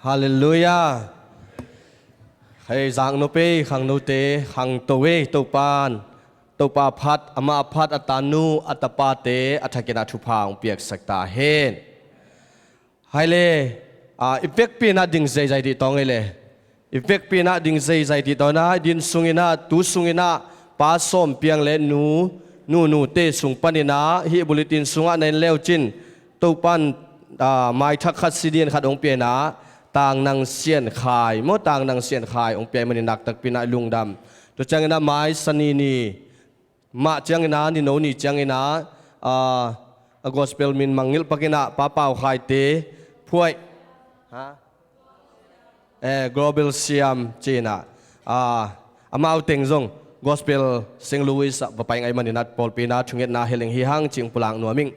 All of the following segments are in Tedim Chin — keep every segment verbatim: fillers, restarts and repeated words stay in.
Halleluiah. Hei, zaknu pei, khangnote, khangto ei, Topan, Topa phat, ama phat, a tanu, a tapate, a thakin a thupha hong piaksak ta hen. Hai le, a, i vekpi in a ding zeizai dih tawng ei le. I vekpi in a ding zeizai dih tawng ei na, din sungin a, tu sungin a, pa sawm piang le nu, nu, nute sung panin a, hih bulletin sungah na en leucin, Topan, a, maithak khat, C D-en khat hong pia in a, Tang Nang Sian Khai, maw, Tang Nang Sian Khai hong pia ahih manin naktakpi in a i lungdam. Tua ciangin a mai Sani ni mah ciangin a, nino ni ciangin a, a, a gospel min mangngilh pakin a, Pa Pau Khaite, phuaih, ha? Eh, Global Siam ci in a, a, amau teng zong Gospel Saint Louis ah va pai ngei manin a pawlpi in a thungetna hih leng hi hang ci-in pulak nuam ing.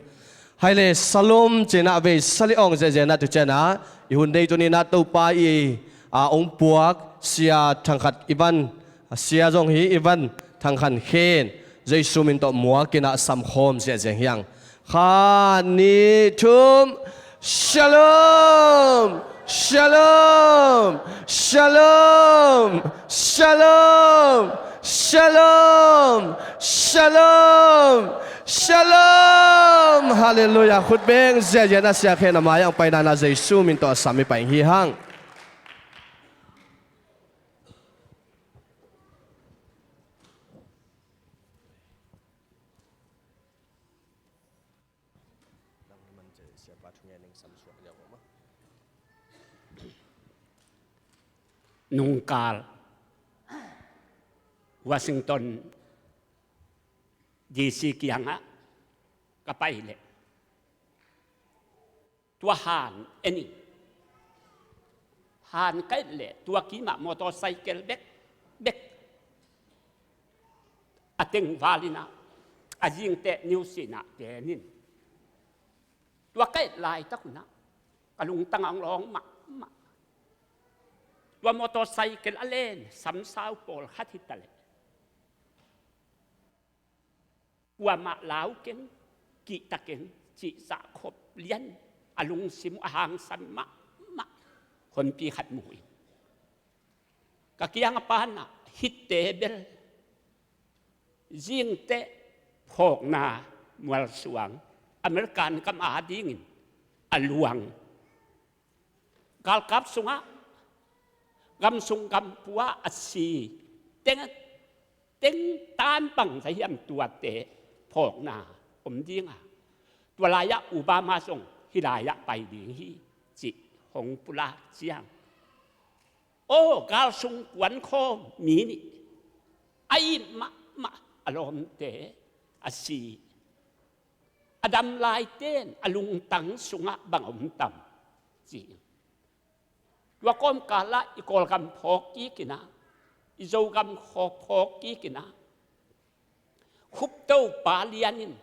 Hai le, Shalom ci in a vei sali awng ziahziah in a tu ciang a, i hun dei tuni in a Topa i, a, hong puak Sia Thang Khan Ivan, Sia zong hi Ivan Thang Khan Khen, Jesu min tawh muak in a samkhawm ziahziah hi hang. Khat, nih, thum. Shalom! Shalom! Shalom! Shalom! Shalom! Shalom! Shalom! Halleluiah! Khut beng ziahziah in a Sia Khen a mai-ah hong paina in a Jesu min tawh a sam i pai hi hang. Nungkal Washington D C kiangah ka pai leh, tua han en ing. Han ka et leh tua kimah motorcycle bek, bek a tengval in a, a zingteh niusin a gen in. Tua ka et laitak un a ka lungtang ah hong lawng mahmah. Tua motorcycle a len samsau pawlkhat hi ta leh, kuamah lau keng, kihta keng cih zahkhop lian, a lungsim uh a hangsan mahmah honpi khat mu in, ka kiang a pan a, hitte bel zingteh phawkna mualsuang, American gam adingin a luang, galkap sungah, gamsung gampua a si teng, teng tan bangzah hiam tuate phawkna om ding a, tua lai-ah Obama zong hih lai-ah pai ding hi, cih hong pulak ciang, aw, galsung kuankhawm mi nih a it mahmah a lawmte a si, a dam laite in a lungtang sungah bang om tam, ci. Tua kawmkal ah i Kawlgam phawk kik in a, i Zogam khaw phawk kik in a, Khupto Pa Lian in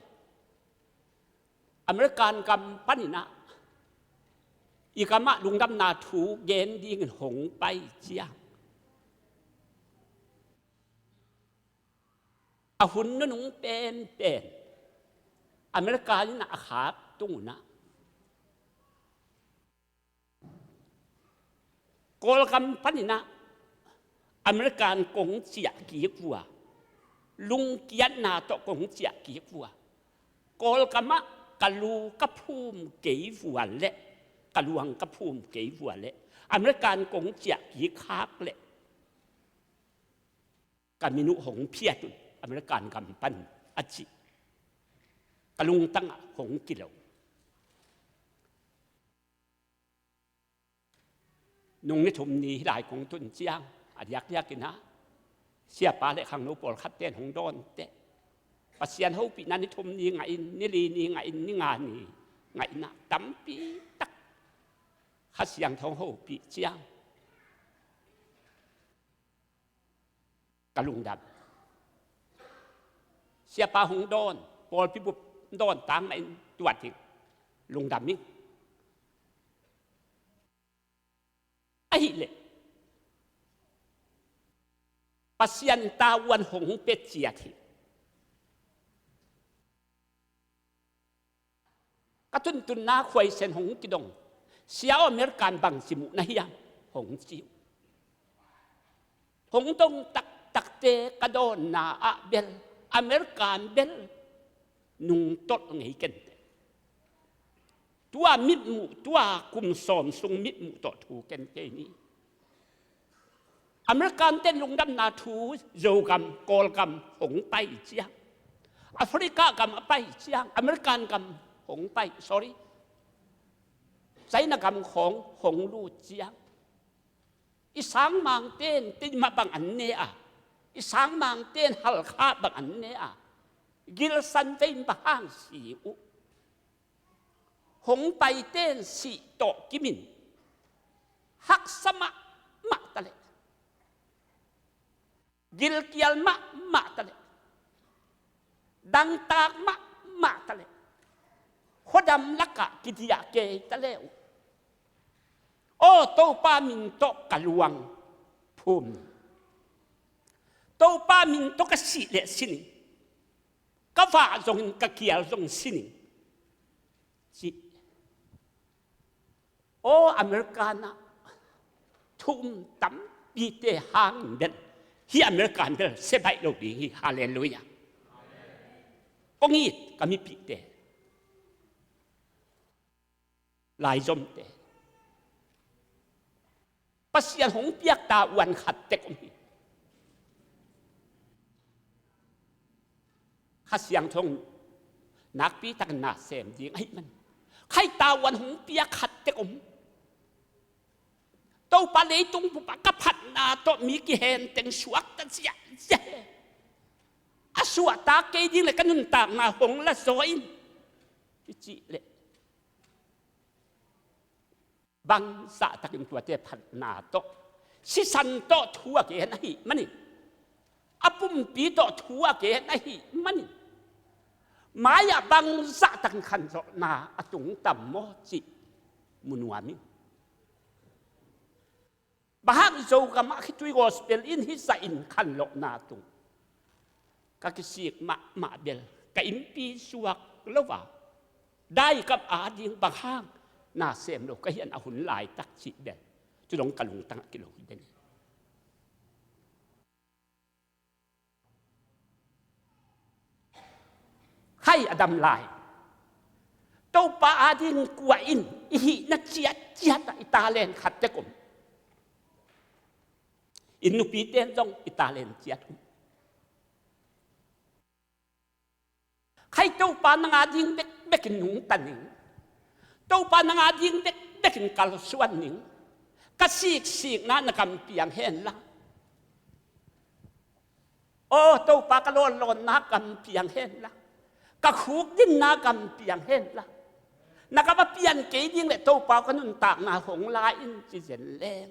American gam panin a, i gam ah lungdamna thu gen dingin hong pai ciang, a hun nunung penpen America in a khak tung un a, Kawlgam panin a American kong ciah kik vua, lungkiatna tawh kong ciah kik vua, Kawlgam ah ka lu ka phum kei vua leh, ka luang ka phum kei vua leh, American kong ciah kik khak leh ka min uh hong phiat un, American gam pan a cih ka lungtang ah hong kilo. Nung ni thum ni hih lai kong tun ciang, a diakdiak in a, siapa le khangno pawlkhatte in hong dawnteh, Pasian hopihna ni thum ni ngah in, ni li ni ngah in, ni nga ni ngah in a, tampi tak Kha Siangtho hong hopih ciang ka lungdam. Siapa hong dawn, pawlpi bup dawn tang mah in tuat ing, lungdam ing. Ahih leh Pasian tavuan hong pia ciat hi. Ka tuntunna khuaisen hong kidong, Sia aw, American bangci muh na hiam? Hong ci uh. Hong dong taktakte ka dawnna ah bel American bel nungtolh ngei kenteh. Tua mitmuh, tua kum sawm sung mitmuh tawh thu ken kei ni. American ten lungdamna thu Zogam, Kawlgam hong pai ciang, Africa gam a pai ciang, American gam hong pai, sorry, China gam khawng hong lut ciang, i sangmangten tedim ah bang an ne a, i sangmangten Halkha bang an ne a, gilsan vei in bang hang si uh? Hong paiten sih tawh kimin haksa mahmah ta leh, gilkial mahmah ta leh, dangtak mahmah ta leh, khuadam lakah kidiah kei ta leh uh, aw, Topa min tawh ka luang phum, Topa min tawh ka sih leh sining, ka vah zongin ka kial zong sining, ci. Aw, American ah thu um tampite hangin bel hih American bel sia baih lo ding hi. Halleluiah. Kong it ka mipihte, laizomte, Pasian hong piak tavuan khat tek om hi. Kha Siangtho nakpi takin na sem ding ahih man, khai tavuan hong piak khat tek om. Topa, leitung bup ah ka phatna tawh mi kihenteng suakta ziahziah hi. A suahtak kei ding leh ka nuntakna hong la zaw in, kicih leh, bangzah takin tuate phatna tawh, sisan tawh thu a gen ahih manin, a pumpi tawh thu a gen ahih manin, mai-ah bangzah takin khanzawhna a tung tam maw cih mu nuam ing. Bang hang Zogam ah khitui gospel in hih zah in khanlawhna tung? Ka kisik mahmah bel ka innpi suak lo a, daikap ading bang hang na sem lo ka hiam a hun laitak cih bel tu dong ka lungtang ah kilawm den hi. Khai a dam lai, Topa ading kuah in, i hihna ciatciat ah i talent khat tek om. I nupite in zong i talent ciat om. Khai Topa nang ading bekbek in nungta ning. Topa nang ading bekbek in kalsuan ning. Ka siksikna na gam piang hen la. Aw Topa, ka lawnlawnna gam piang hen la. Ka khukdinna gam piang hen la. Na gam a pian kei ding leh Topa, ka nuntakna hong la in ci zen leng,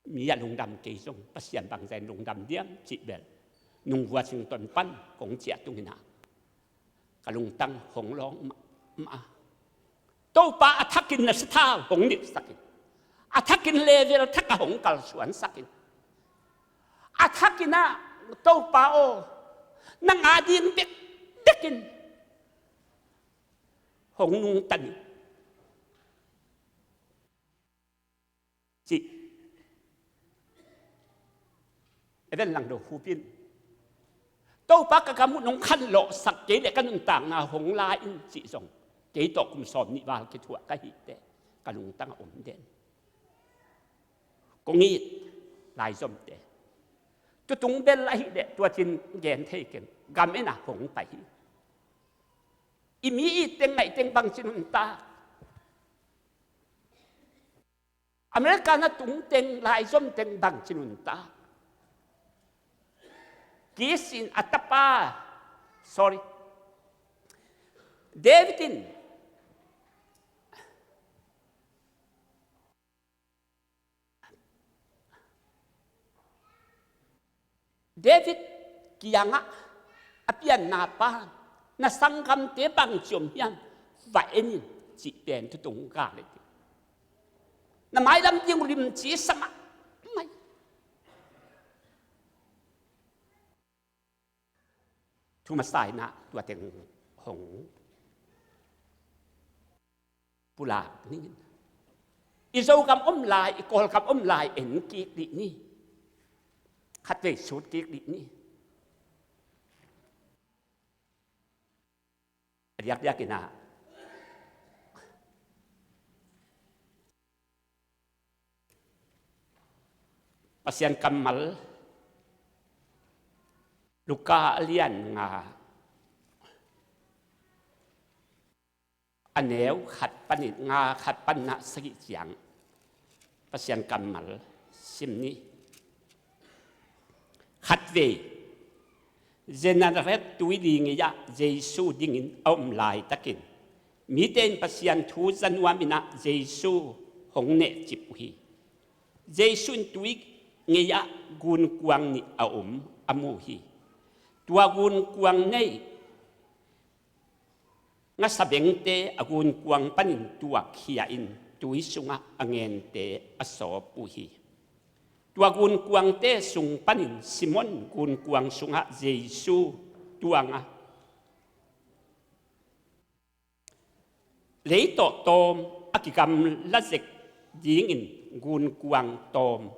mi a lungdam kei zong Pasian bangzah in lungdam diam cih bel nung Washington pan kong ciah tung in ah, ka lungtang hong lawng mahmah a, Topa, a thakin na sathau hong nilhsak in, a thakin level thak ah hong kalsuansak in, a thakin ah Topa aw, nang ading bekbek in hong nungta ning, cih. Evan Langdo Hupin, Topa, ka gam uh nong khanlawhsak kei leh ka nuntakna hong la in cih zong, kei tawh kum sawm nih val kithuah ka hih teh ka lungtang a om den. Kong it laizomte, tutung bel ahih leh tua cin gen thei keng, gam en a hong pai hi. I mi itteng ngaihteng bangci nuntak? America na tungteng, laizomteng bangci nuntak? Kis in a tapa, sorry, David in David kiangah a pianna pan, na sanggamte bangci om hiam, va en in, cih pen tutung gal leh, na mailam ding uh limci sa mahmah hi. Thu masa in ah tua teng hong pulak ning. I Zogam om lai, i Kawlgam om lai en kik dih ni. Khatvei sut kik dih ni. A diakdiak in ah Pasian kammal Luka a lian nga, a neu khat panin nga, khat panin ah sagih ciang Pasian kammal sim ni. Khatvei, Gennesaret tuili ngei-ah Jesu dingin a om laitakin mite in Pasian thu za nuam in ah Jesu hong nehcip uh hi. Jesu in tui ngei-ah gunkuang nih a om a mu hi. Tua gunkuang neih ngasa bengte a gunkuang panin tuakkhia in tui sungah a ngente a sawp uh hi. Tua gunkuangte sung panin Simon gunkuang sungah Jesu tuang a, lei tawh tawm a kigamla zek dingin gunkuang tawm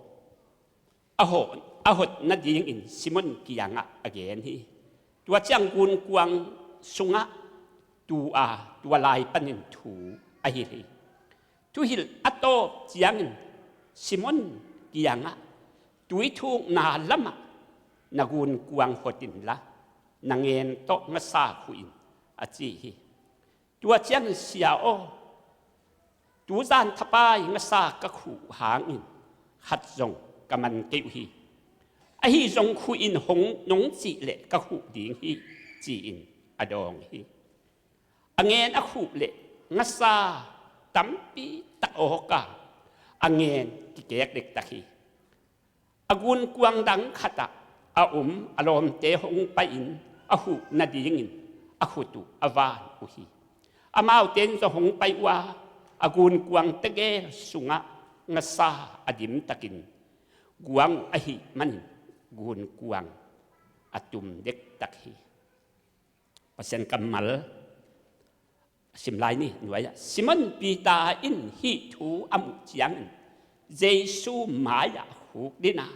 a hot, a hot nadingin Simon kiangah a gen hi. Tua ciang gunkuang sungah tu a, tua lai panin thu a hilh hi. Thuhilh a tawp ciangin Simon kiangah, tui thukna lamah na gunkuang hot inla, na ngen tawh ngasa khuh in, a ci hi. Tua ciangin, Sia aw, tuzan thapai ngasa ka khuh hangin khat zong ka man kei uh hi. Ahi zong khuh in hong nong cih leh ka khuh ding hi, ci-in a dawng hi. A ngen a khuh leh ngasa tampi tak awk a, a ngen kikek dektak hi. A gunkuang dang khatah a om a lawmte hong pai-in a huh nadingin a khut uh a van uh hi. Amaute in zong hong pai uh a, a gunkuang tegel sungah ngasa a dimtakin guang uh ahih manin gunkuang a tum dektak hi. Pasian kammal a sim lai ni. Nuai-ah, Simon Peter in hih thu a muh ciangin Jesu mai-ah a khukdin a,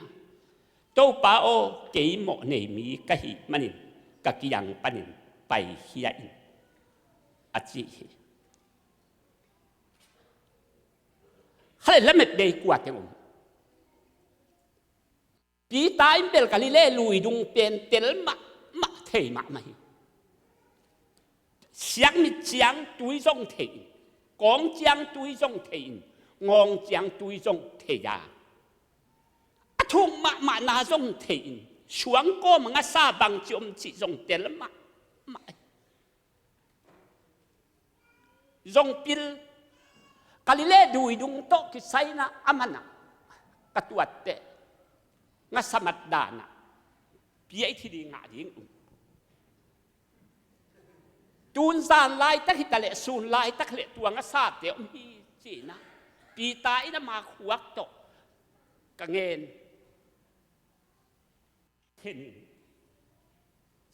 Topa aw, kei mawhnei mi ka hih manin ka kiang panin paikhia in, a ci hi. Kha le lametbei kua teng om? Peter in bel Galilee luidung pen tel mahmah thei mahmah hi. Siakmit ciang tui zong thei in, kawng ciang tui zong thei in, ngawng ciang tui zong thei a, a thuk mahmahna zong thei in, suangkawm a ngasa bangci om cih zong tel mahmah hi. Zong pil, Galilee luidung tawh kisai-in a man a ka tuatteh ngasa mat dan a pi a i thi ding ngah ding um. Tun zan laitak hi ta leh, sun laitak leh tua ngasate om hi, ci-in a Peter in ama khuak tawh ka ngen khen in,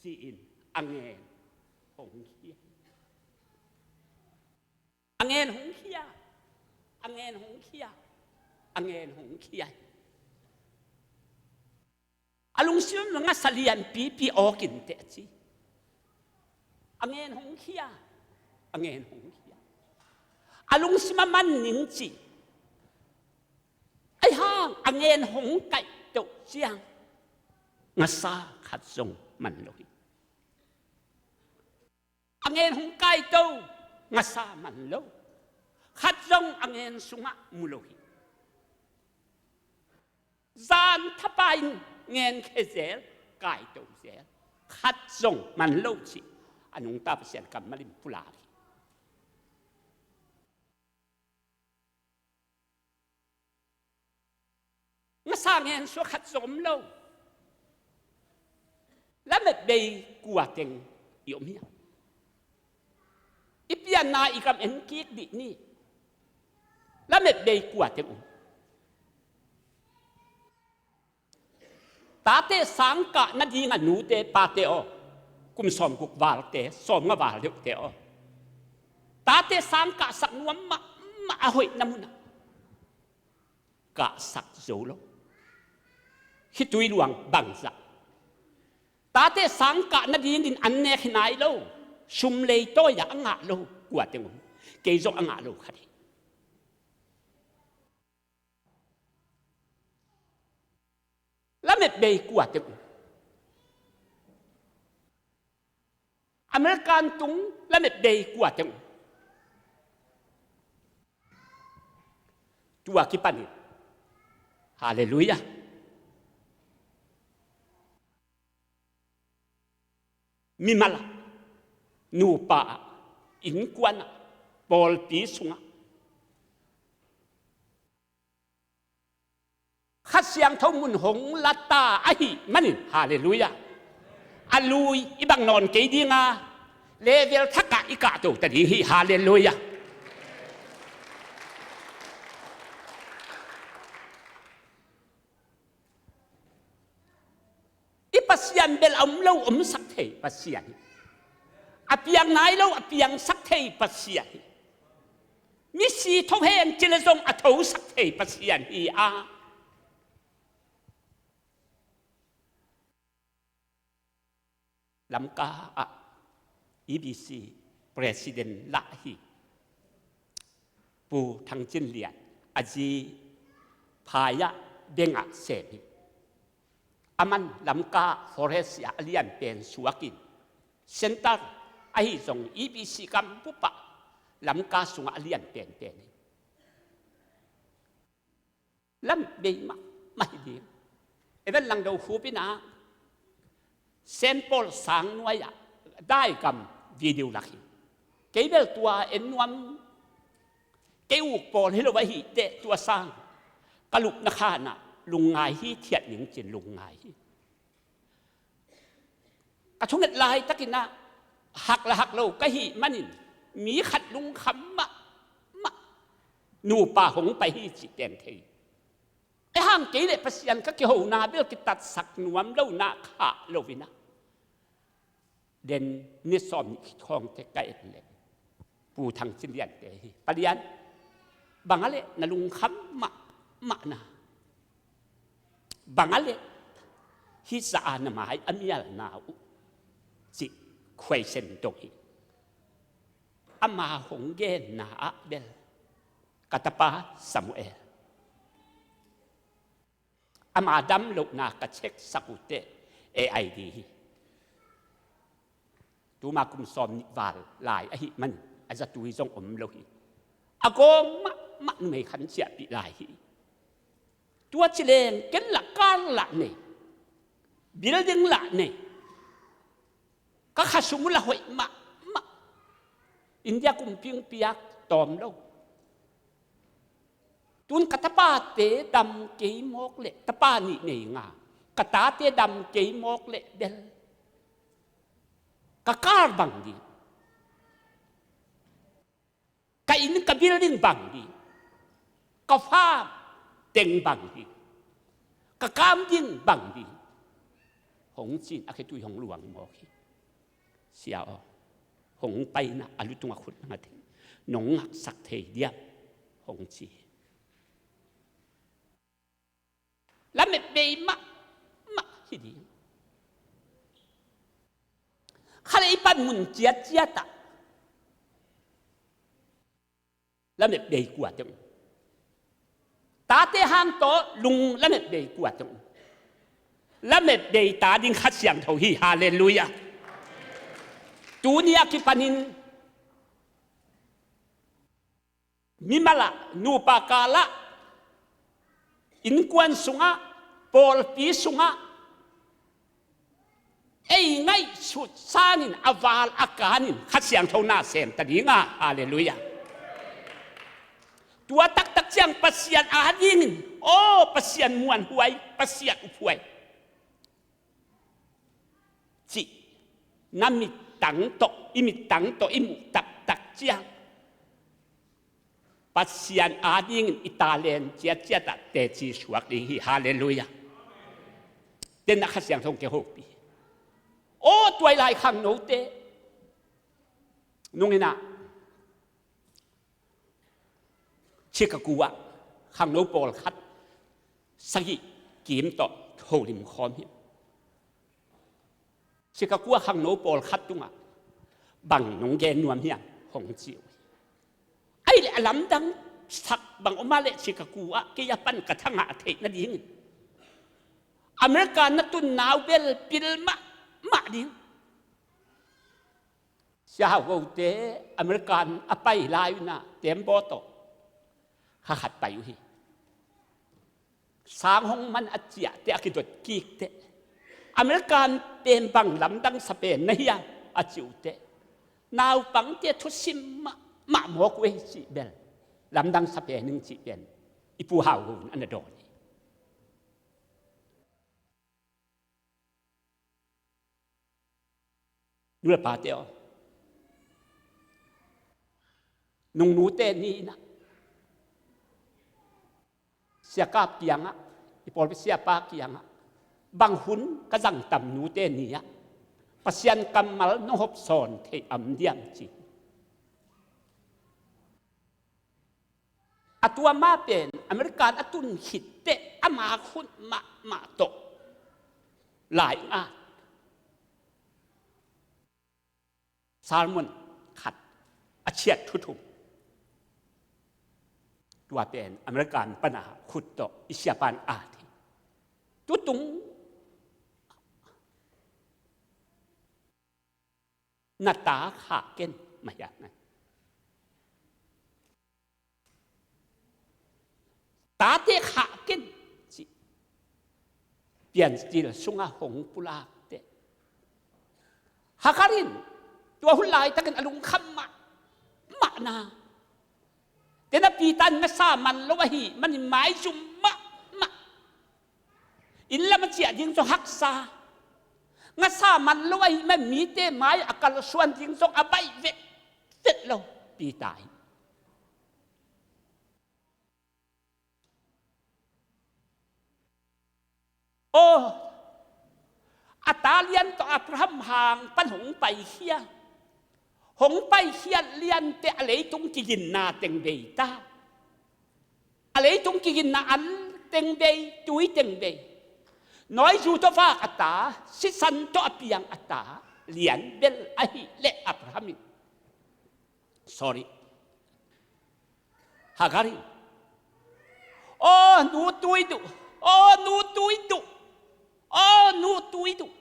ci-in a ngen hong khia. A ngen hong khia. A ngen hong khia. A ngen hong khia. A lungsim ngasa lianpipi awk inteh, a ci. A ngen hong khia. A ngen hong khia. A lungsim a man ning ci. Ahi hang a ngen hong kaihtoh ciang ngasa khat zong man lo hi. A ngen hong kaihtoh, ngasa man lo. Khat zong a ngen sungah mu lo hi. Zan thapai in ngen khe zel, kaihtoh zel, khat zong man lo cih a nungta Pasian kammal in pulak hi. Ngasa ngen sua khat zong om lo. Lametbei kua teng i om hiam? I pianna i kam en kik dih ni. Lametbei kua teng om? Tate sangkah nading a nute pate aw, kum sawmguk valte, sawmnga val deuhte aw, Tate sang kahsak nuam mahmah a hoihna munah kahsak zo lo. Khitui luang bangzah. Tate sang kah nadingin an nek hi nai lo. Sum leitawi-ah a ngah lo kua teng om. Kei zong a ngah lo khat hi. Lamet bei kua teng om. American tung lamet bei kua teng om. Tua kipanin. Halleluiah. Mimal ah, nupa ah, innkuan ah, pawlpi sungah Kha Siangtho mun hong la ta ahih manin, halleluiah. A lui i bang nawn kei ding a, level thakah i kahto ta ding hi, halleluiah. I Pasian bel a om lo omsak thei Pasian hi. A piang nai lo a piangsak thei Pasian hi. Misi tho hen ci le zong a thosak thei Pasian hi a. Lamka ah E B C president lah hi Pu Thang Cin Lian, a zi Phaya Beng ah sem hi. Aman Lamka forest ah a lian pen suakin, center ahi zong E B C gam bup ah Lamka sungah a lian penpen hi. Lam bei mahmah hi ding. Even Langdo Khup in ah Saint Paul sang nuai ah daigam video lak hi. Kei bel tua en nuam, kei uk pawl hi lo ahih teh tua sang ka lupna khan ah lungngai hi, thiat ning cin lungngai hi. Ka thunget laitakin ah hak la hak lo ka hih manin mi khat lungkham mahmah nupa hong pai hi cih pen thei. E hang kei le Pasian ka kihona bel kitatsak nuam lo na khah lo in ah, den ni sawm nih khit khawng teh ka et leh Pu Thang Cin Lian te hi. Pa Lian, bang a leh na lungkham mahmah na, bang a leh hih zah a na mai a mial na uh, cih khuaisen dong hi. Ama hong genna ah bel ka tapa Samuel, ama dam lohna ka check sak uh teh A I D hi. Tuma kum sawm nih val lai ahih manin a zatui zong om lo hi. A gawng mahmah numei khan ciahpih lai hi. Tua ci leng ken lah car lah nei, building lah nei, ka kha sung uh lah hoih mahmah. India kumpi hong piak tawm lo. Tun ka tapate dam kei mawk leh, tapa nih nei nga, ka tate dam kei mawk leh bel ka car bang ding, ka inn ka building bang ding, ka farm teng bang ding, ka kam ding bang ding, hong ci-in a khitui hong luang mawk hi. Sia aw, hong paina a lutung a khut na ngah thei, nong ngaksak thei diam? Hong ci hi. Lamet bei mahmah hi ding. Kha le i pan mun ciatciat ah lamet bei kua teng om? Tate hang tawh lung lamet bei kua teng om? Lamet bei ta ding Kha Siangtho hi, halleluiah. Tuni a kipanin mimal ah, nupa kal ah, innkuan sungah, pawlpi sungah ei ngaihsut sangin a val a kanin Kha Siangtho na sem ta ding a, halleluiah. Tua taktak ciang Pasian adingin, aw Pasian muanhuai, Pasian uphuai cih na mittang tawh, i mittang tawh i muh taktak ciang Pasian adingin i talent ciatciat ah teci suak ding hi, halleluiah. Tua na Kha Siangtho hong kihopih. Aw tuailai khangnote nungin ah Chicago ah khangno pawlkhat sagih kim tawh holim khawm hi. Chicago ah khangno pawlkhat tungah bang nong gen nuam hiam hong ci uh hi. Ahih leh a lamdang sak bang om a leh Chicago ah kei a pan ka thangah a theih nadingin America na tun nau bel pil mahmah ding. Sia Hau Gote American a pai lai un ah tembaw tawh kha khat pai uh hi. Sang hong man a ciah teh a kidot kik teh American pen bang lamdang sa pen na hiam a ci uh teh naupangte thusim mahmah mawk uh ei cih bel lamdang sa pen ing cih pen i Pu Hau Go in a na dawn hi. Nu le pate aw, nungnute ni in ah siakap kiangah, i pawlpi siapa kiangah bang hun ka zang tam nute ni ah Pasian kammal nong hop sawn thei am diam ci. A tua ma pen American a tun khit teh ama khut mahmah tawh lai-at sermon khat a ciat thu thum, tua pen American pana khut tawh i siapan at hi. Tutung na ta khah ken, mah hiam na, tate khah ken ci. Piancil sungah hong pulak teh Hagar in tua hun laitakin a lungkham mahmah na, tena Peter in ngasa man lo ahih manin maizum mahmah, inn lam a ciah ding zong haksa, ngasa man lo ahih manin mite mai a kalsuan ding zong a baih vetvet lo Peter hi. Aw, a ta lian tawh Abraham hang pan hong paikhia, hong paikhia lian teh a leitung kiginna teng bei ta, a leitung kiginna an teng bei, tui teng bei. Nawizu tawh vak a ta, sisan tawh a piang a ta lian bel ahih leh Abraham in, sorry, Hagar in, aw nu tui duh, aw nu tui duh, aw nu tui duh,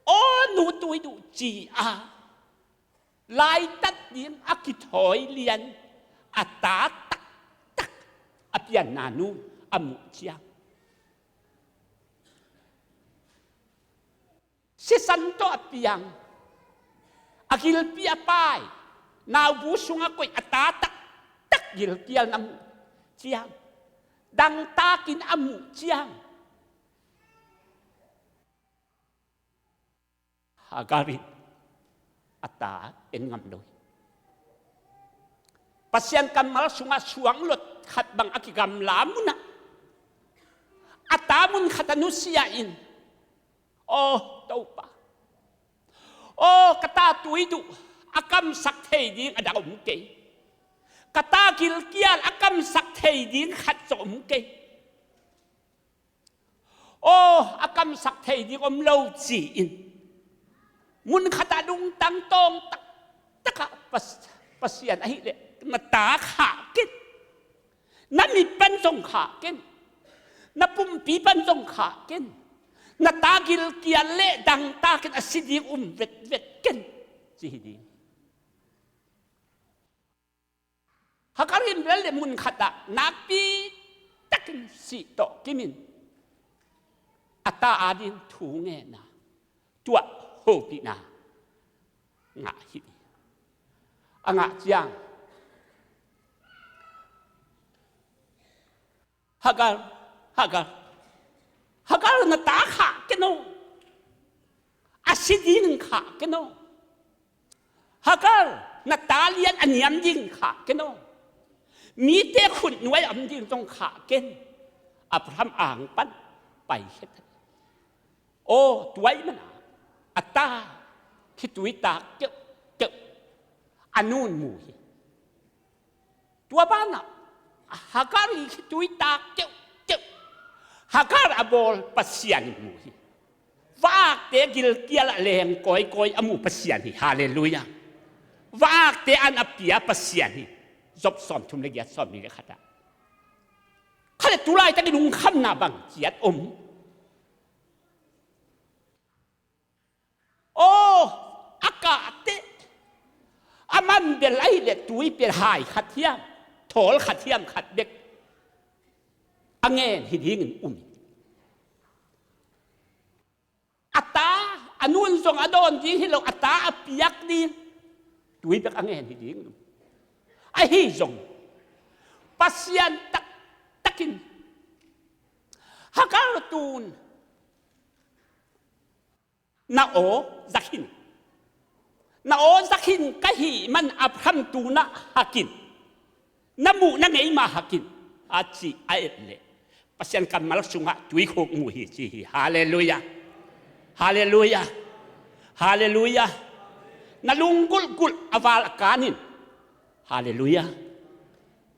aw nu tui duh ci-a laitat ding a kithawi lian a ta taktak a pianna nu a muh ciang, sisan tawh a piang, a gilpi a pai, naubu sungah koih a ta taktak gilkial na muh ciang, dangtakin a muh ciang, Hagar in a ta en ngam lo hi. Pasian kammal sungah suanglot khat bang a kigamla munah a ta mun khat a nusia in, aw Topa, aw ka ta tui duh, a kamsak thei ding a dang om kei, ka ta gilkial a kamsak thei ding khat zong om kei, aw a kamsak thei ding om lo ci-in mun khatah lungtang tawng taktakah Pas- Pasian ahih leh na ta khah ken, na mit pan zong khah ken, na pumpi pan zong khah ken, na ta gilkial leh dangtakin a si ding um vetvet ken ci hi ding. Hagar in bel le mun khatah nakpi takin sih tawh kimin a ta ading thu ngenna, tuah hopihna ngah hi. A ngah ciang Hagar, Hagar, Hagar na ta khah ken aw, a si ding khah ken aw, Hagar na ta lian a niam ding khah ken aw, mite khutnuai a om ding zong khah ken. Abraham ang pan paikhia ta. Aw tuai mana a ta khitui tak keuhkeuh a nun mu hi. Tua banah Hagar i khitui tak keuhkeuh, Hagar a bawl Pasian in mu hi. Va-akte gilkial ah leng kawikawi a mu Pasian hi. Halleluiah. Va-akte an a pia Pasian hi. Job sawmthum le giat, sawmli le khat ah. Kha le tu laitakin lungkhamna bang ciat om. Aw, a kah teh a man bel ahih leh tui pen hai khat hiam, thawl khat hiam khat bek a ngen hi dingin um hi. A ta, a nu in zong a dawn ding hi lo, a ta a piak ding, tui bek a ngen hi dingin um. Ahi zong Pasian taktakin Hagar tun na aw za khin. Na aw za khin ka hih man Abraham tu-in hakin, na muh na ngei mah hakin, a ci a et leh Pasian kammal sungah tuikhuk mu hi ci hi. Halleluiah. Halleluiah. Halleluiah. Na lunggulhgulh a val a kanin. Halleluiah.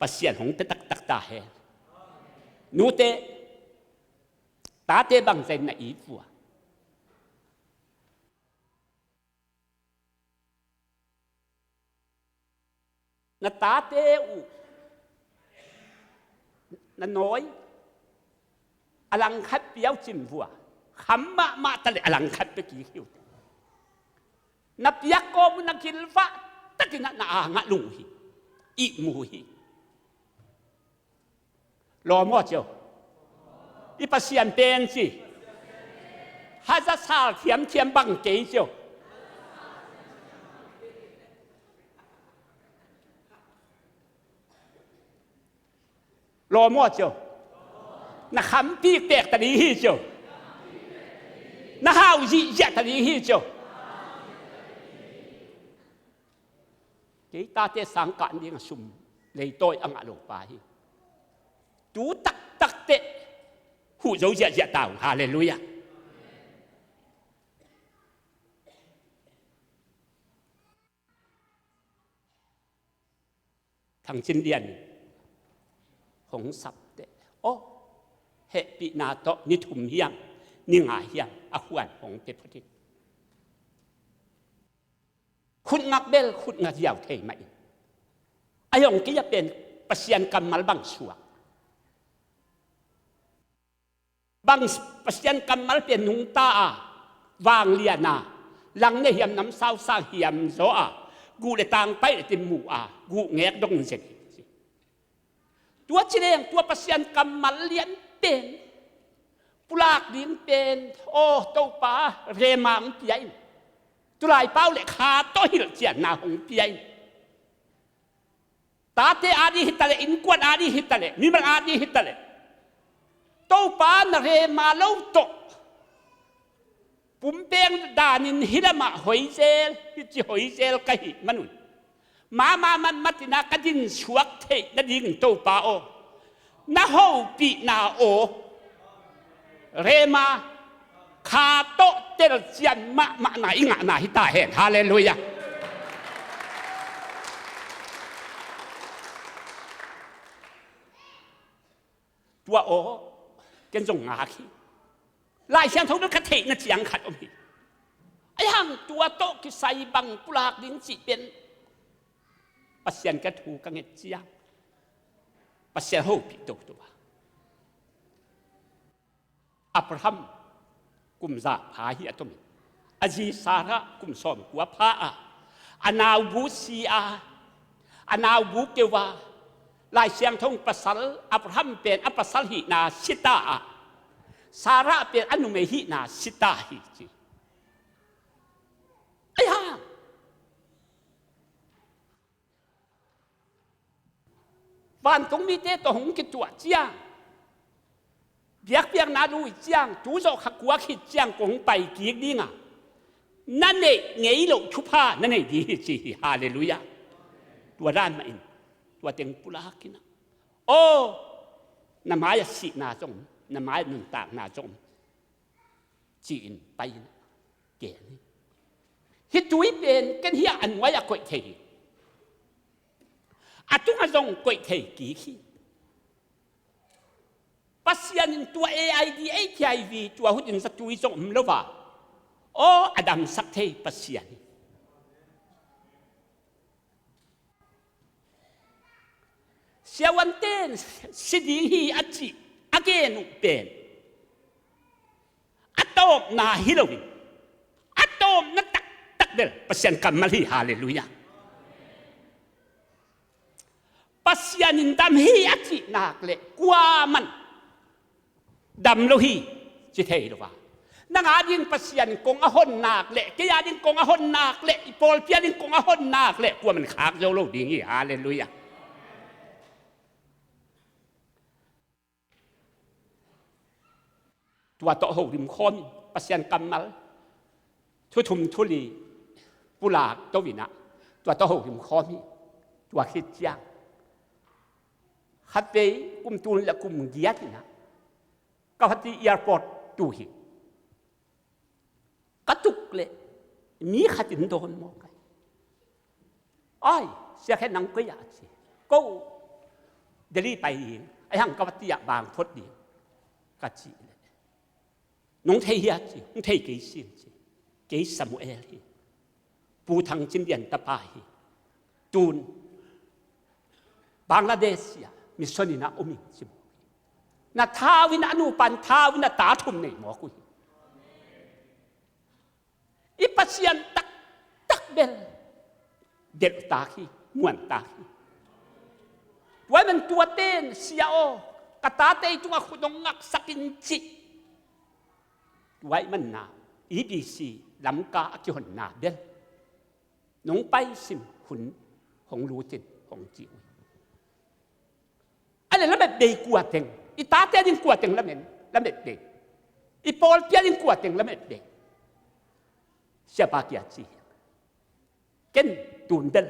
Pasian hong pia taktak ta hen. Nute, tate bangzah in na it uh a? Na tate uh na nawi a langkhat pia uh cin uh a? Kham mahmah ta leh a langkhat pia kik hi uh teh. Na piak kawm uh na gilvah takin ah na angah lung uh hi. Ih mu uh hi. Lawm aw cio. I Pasian pen ci. Haza sal thiamthiam bang kei cio. Lawm aw cio. Na khampi pek ta ding hi cio. Na hau zihziah ta ding hi cio. Kei tate sang kan ding a sum leitawi a ngah lo pa hi. Tu taktak teh huh zo ziahziah ta uh. Halleluiah. Thang Cin Lian in hong sap teh, aw, hehpihna tawh ni thum hiam, ni nga hiam a khuan hong pia phot in. Khutngak bel khutngak ziau thei mah in. A hong kei a pen Pasian kammal bang suak. Bang Pasian kammal pen nungta a, vanglian a, lang ne hiam namsau sang hiam zaw a, guh le tang paih le tin mu a, guh ngek dong zen hi. Tua ci leng tua Pasian kammal lian pen pulak ding pen, aw Topa, rema hong pia in. Tulai pau le kha tawh hilhcianna hong pia in. Tate ading hi ta leh, innkuan ading hi ta leh, mimal ading hi ta leh, Topa na rema lo tawh pumpeng danin hih lamah hoizel, hih ci hoizel ka hih manun, mahmah matmatin ah ka dinsuak theih nadingin Topa aw, na hopihna aw, rema kha tawh telcian mahmahna i ngahna hi ta hen. Halleluiah. Tua aw, ken zong ngak hi. Lai Siangtho bel ka theihna ciang khat om hi. Ahi hang tua tawh kisai bang pulak ding cih pen Pasian ka thu ka nget ciang Pasian hopih toto a. Abraham kum za pha hi a tomin, a zi Sarah kum sawmkua pha a, a naubu si a, a naubu keu a, Lai Siangtho in pasal, Abraham pen a pasal hihna si ta a, Sarah pen a numei hihna si ta hi ci. Ahi hang vantung mite tawh hong kituah ciang, biakpiakna lui ciang, tu zawh kha kua khit ciang kong pai kik ding a, na neih ngei loh thupha na nei ding hi ci hi. Halleluiah. Tua dan mah in tua teng pulak in a, aw, na mai-ah sihna zong om, na mai-ah nuntakna zong om, ci-in pai in a gen hi. Hih tui pen ken hiah a nuai-ah koih thei hi. A tungah tawh koih thei kik hi. Pasian in tua A I D, H I V, tua hun in zatui zong om lo a, aw, a damsak thei Pasian hi. Siavuante in si ding hi a cih a gen uh pen a tawpna hi loin, a tawpna taktak bel Pasian kammal hi. Halleluiah. Pasian in dam hi a cih nak leh kuamah in dam lo hi ci thei lo a, nang a ding Pasian in kong a hon nak leh, kei a ding kong a hon nak leh, i pawlpi a ding kong a hon nak leh kuamah in khak zo lo ding hi. Halleluiah. Tua tawh holim khawm in Pasian kammal thu thum thu li pulak to in ah, tua tawh holim khawm hi. Tua khit ciang khatvei kum tul le kum giat in ah, Guwahati airport tu hi. Ka tuk leh mi khat in dawn mawk ai. Ai, Sia Khen, nang koi ah, ci. Ko Delhi pai ding, ahih hang Guwahati ah bang phot ding, ka cih leh, nong thei hia, ci. Hong thei kei sing, ci. Kei Samuel hi. Pu Thang Cin Lian tapa hi. Tun Bangladesh ah mission in ah om ing, ci mawk hi. Na thau in ah, a nupa in thau in ah, ta thum nei mawk uh hi. I Pasian taktak bel delh tak hi, muan tak hi. Tua ahih manin tuate in, Sia aw, ka tate tungah khut hong ngaksak in, ci. Tua ahih manin ah E B C Lamka a kihonna bel nong pai sim hun hong lut in, hong ci uh hi. A leh lamet bei kua teng, i tate a ding kua teng lamen, lamet bei, i pawlpi a ding kua teng lamet bei. Siapa kiang ci hi. Ken tun bel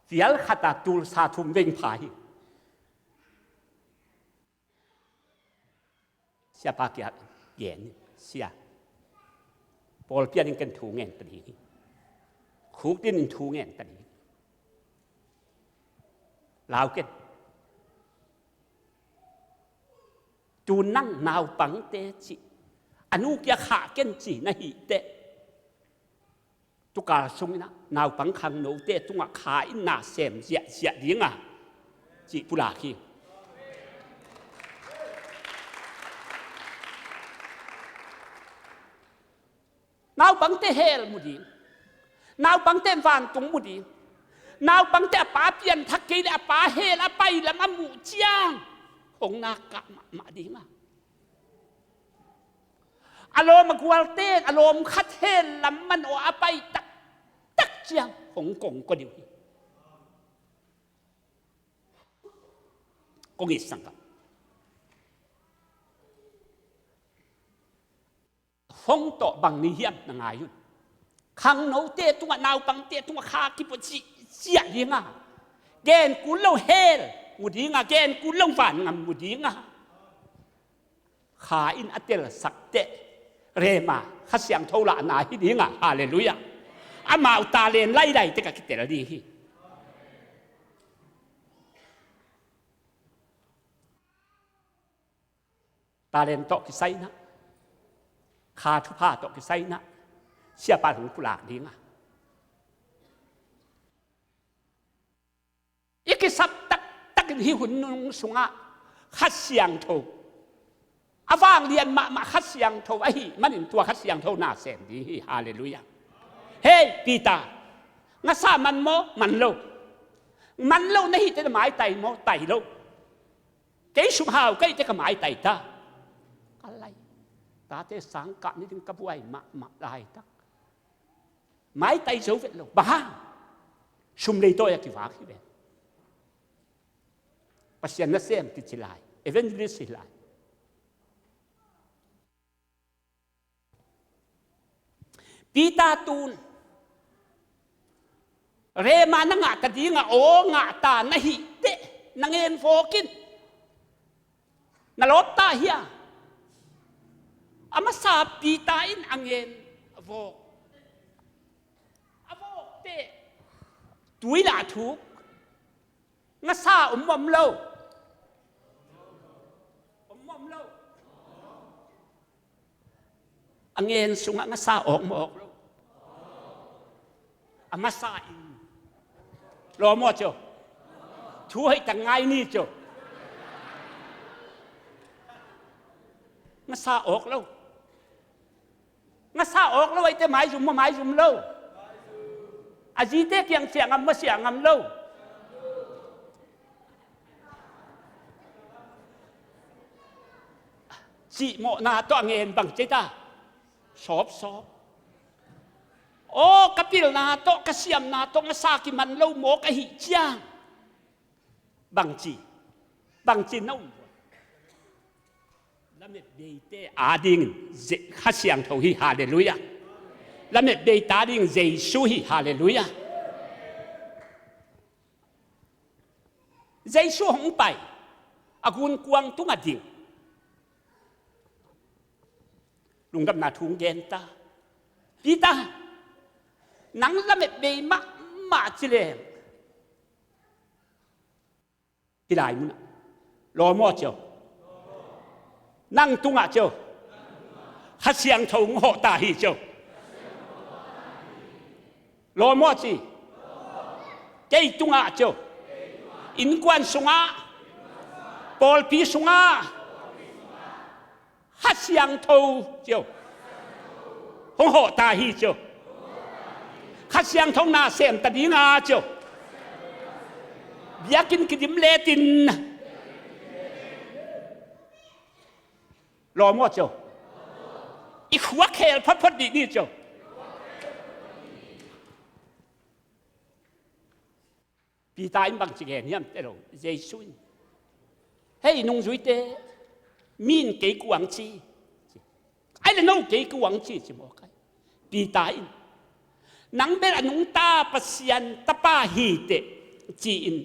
fial khat a tulsa thum veng pha hi. Siapa kiang gen in, Sia, pawlpi a ding ken thu ngen ta ding hi. Khukdin in thu ngen ta ding hi. Lau ken. Tun nang naupangte cih, a nu kiang khah ken ci na hih teh, tukal sungin ah naupang khangnote tungah kha in na sem ziahziah ding a, cih pulak hi. Naupangte hell mu ding, naupangte vantung mu ding, naupangte a pa pianthak kei leh a pa hell a pai lam a muh ciang hong nak kah mahmah ding a, a lawm a gualte in a lawm khat hell lam manawh a pai taktak ciang hong kongkua ding uh hi. Kong it sangkah, hong tawh bang ni hiam na ngai un. Khangnote tungah, naupangte tungah kha kipua ziahziah ding a, gen kul lo hell mu ding a, gen kul lo vangam mu ding a, kha in a telsak teh Rhema, Kha Siangtho lahna hi ding a. Halleluiah. Amau talent lailai tek a kitel ding hi. Talent tawh kisai in ah, kha thupha tawh kisai in ah, Siapa in hong pulak ding a, i kisap taktak in hih hun nung sungah Kha Siangtho, a vanglian mahmah Kha Siangtho ahih manin tua Kha Siangtho na sem ding hi. Halleluiah. Hei Peter, ngasa man maw? Man lo. Man lo na hih teh na maitai maw? Tai lo. Kei sum hau ka hih teh ka maitai ta. Ka lai, tate sang kah ni ding ka buai mahmah laitak, maitai zo vet lo. Bang hang? Sum leitawi a kivak hi ven. Pasian nasem kici lai, evangelist hi lai. Peter, tun Rhema na ngah ta ding a, aw ngah ta na hih teh na ngen vawk in. Na lawp ta hia? A masa Peter in a ngen vawk. A vawk teh Tui lah thuk. Ngasa om maw om lo? Om maw om lo? A ngen sungah ngasa awk maw awk lo? A masa in. Lawm aw cio. Thu hoih tak ngai ni cio. Ngasa awk lo. Ngasa awk lo ahih teh maizum maw maizum lo? A zite kiang siah ngam maw siah ngam lo? Cihmawhna tawh a ngen bang ci ta. Sawpsawp. Aw, ka pilna tawh, ka siamna tawh ngasa kiman lo mawk ahih ciang. Bangci, bangci na um. Lametbeite ading Kha Siangtho hi, halleluiah. Lametbeite ading Jesu hi, halleluiah. Jesu hong pai, a gunkuang tungah ding. Lungdamna thu gen ta. Peter, nang lametbei mahmah ci leng. Hih lai munah. Lawm aw cio. Nang tungah cio. Kha Siangtho hong hawh ta hi cio. Lawm aw ci. Kei tungah cio. Innkuan sungah. Pawlpi sungah. Kha Siangtho cio. Hong hawh ta hi cio. Kha Siangtho na sem ta dinga cio. Biakinn kidim letin. Lawm aw cio. I khua khel photphot dih ni cio. Peter in bangci gen hiam teh lo, Jesu in. Hei nungzuite, mi in kei kuang ci. Ai le no kei kuang ci, ci mawk ai. Peter in. Nang bel a nungta Pasian tapa hi teh, ci-in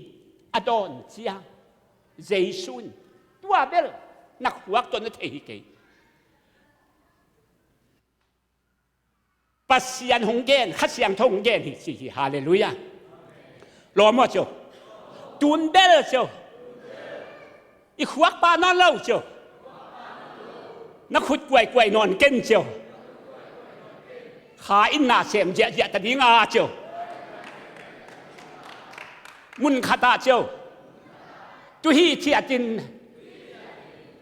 a dawn ciang. Jesu in. Tua bel, na khuak tawh na thei hi kei. Pasian hong gen, Kha Siangtho hong gen hi ci hi, halleluiah. Lawm aw cio. Tun bel cio. I khuak pa nawn lo cio. Na khut kuaikuai nawn ken cio. Kha in na sem ziahziah ta dinga cio. Mun khatah cio. Tuhi thiatin.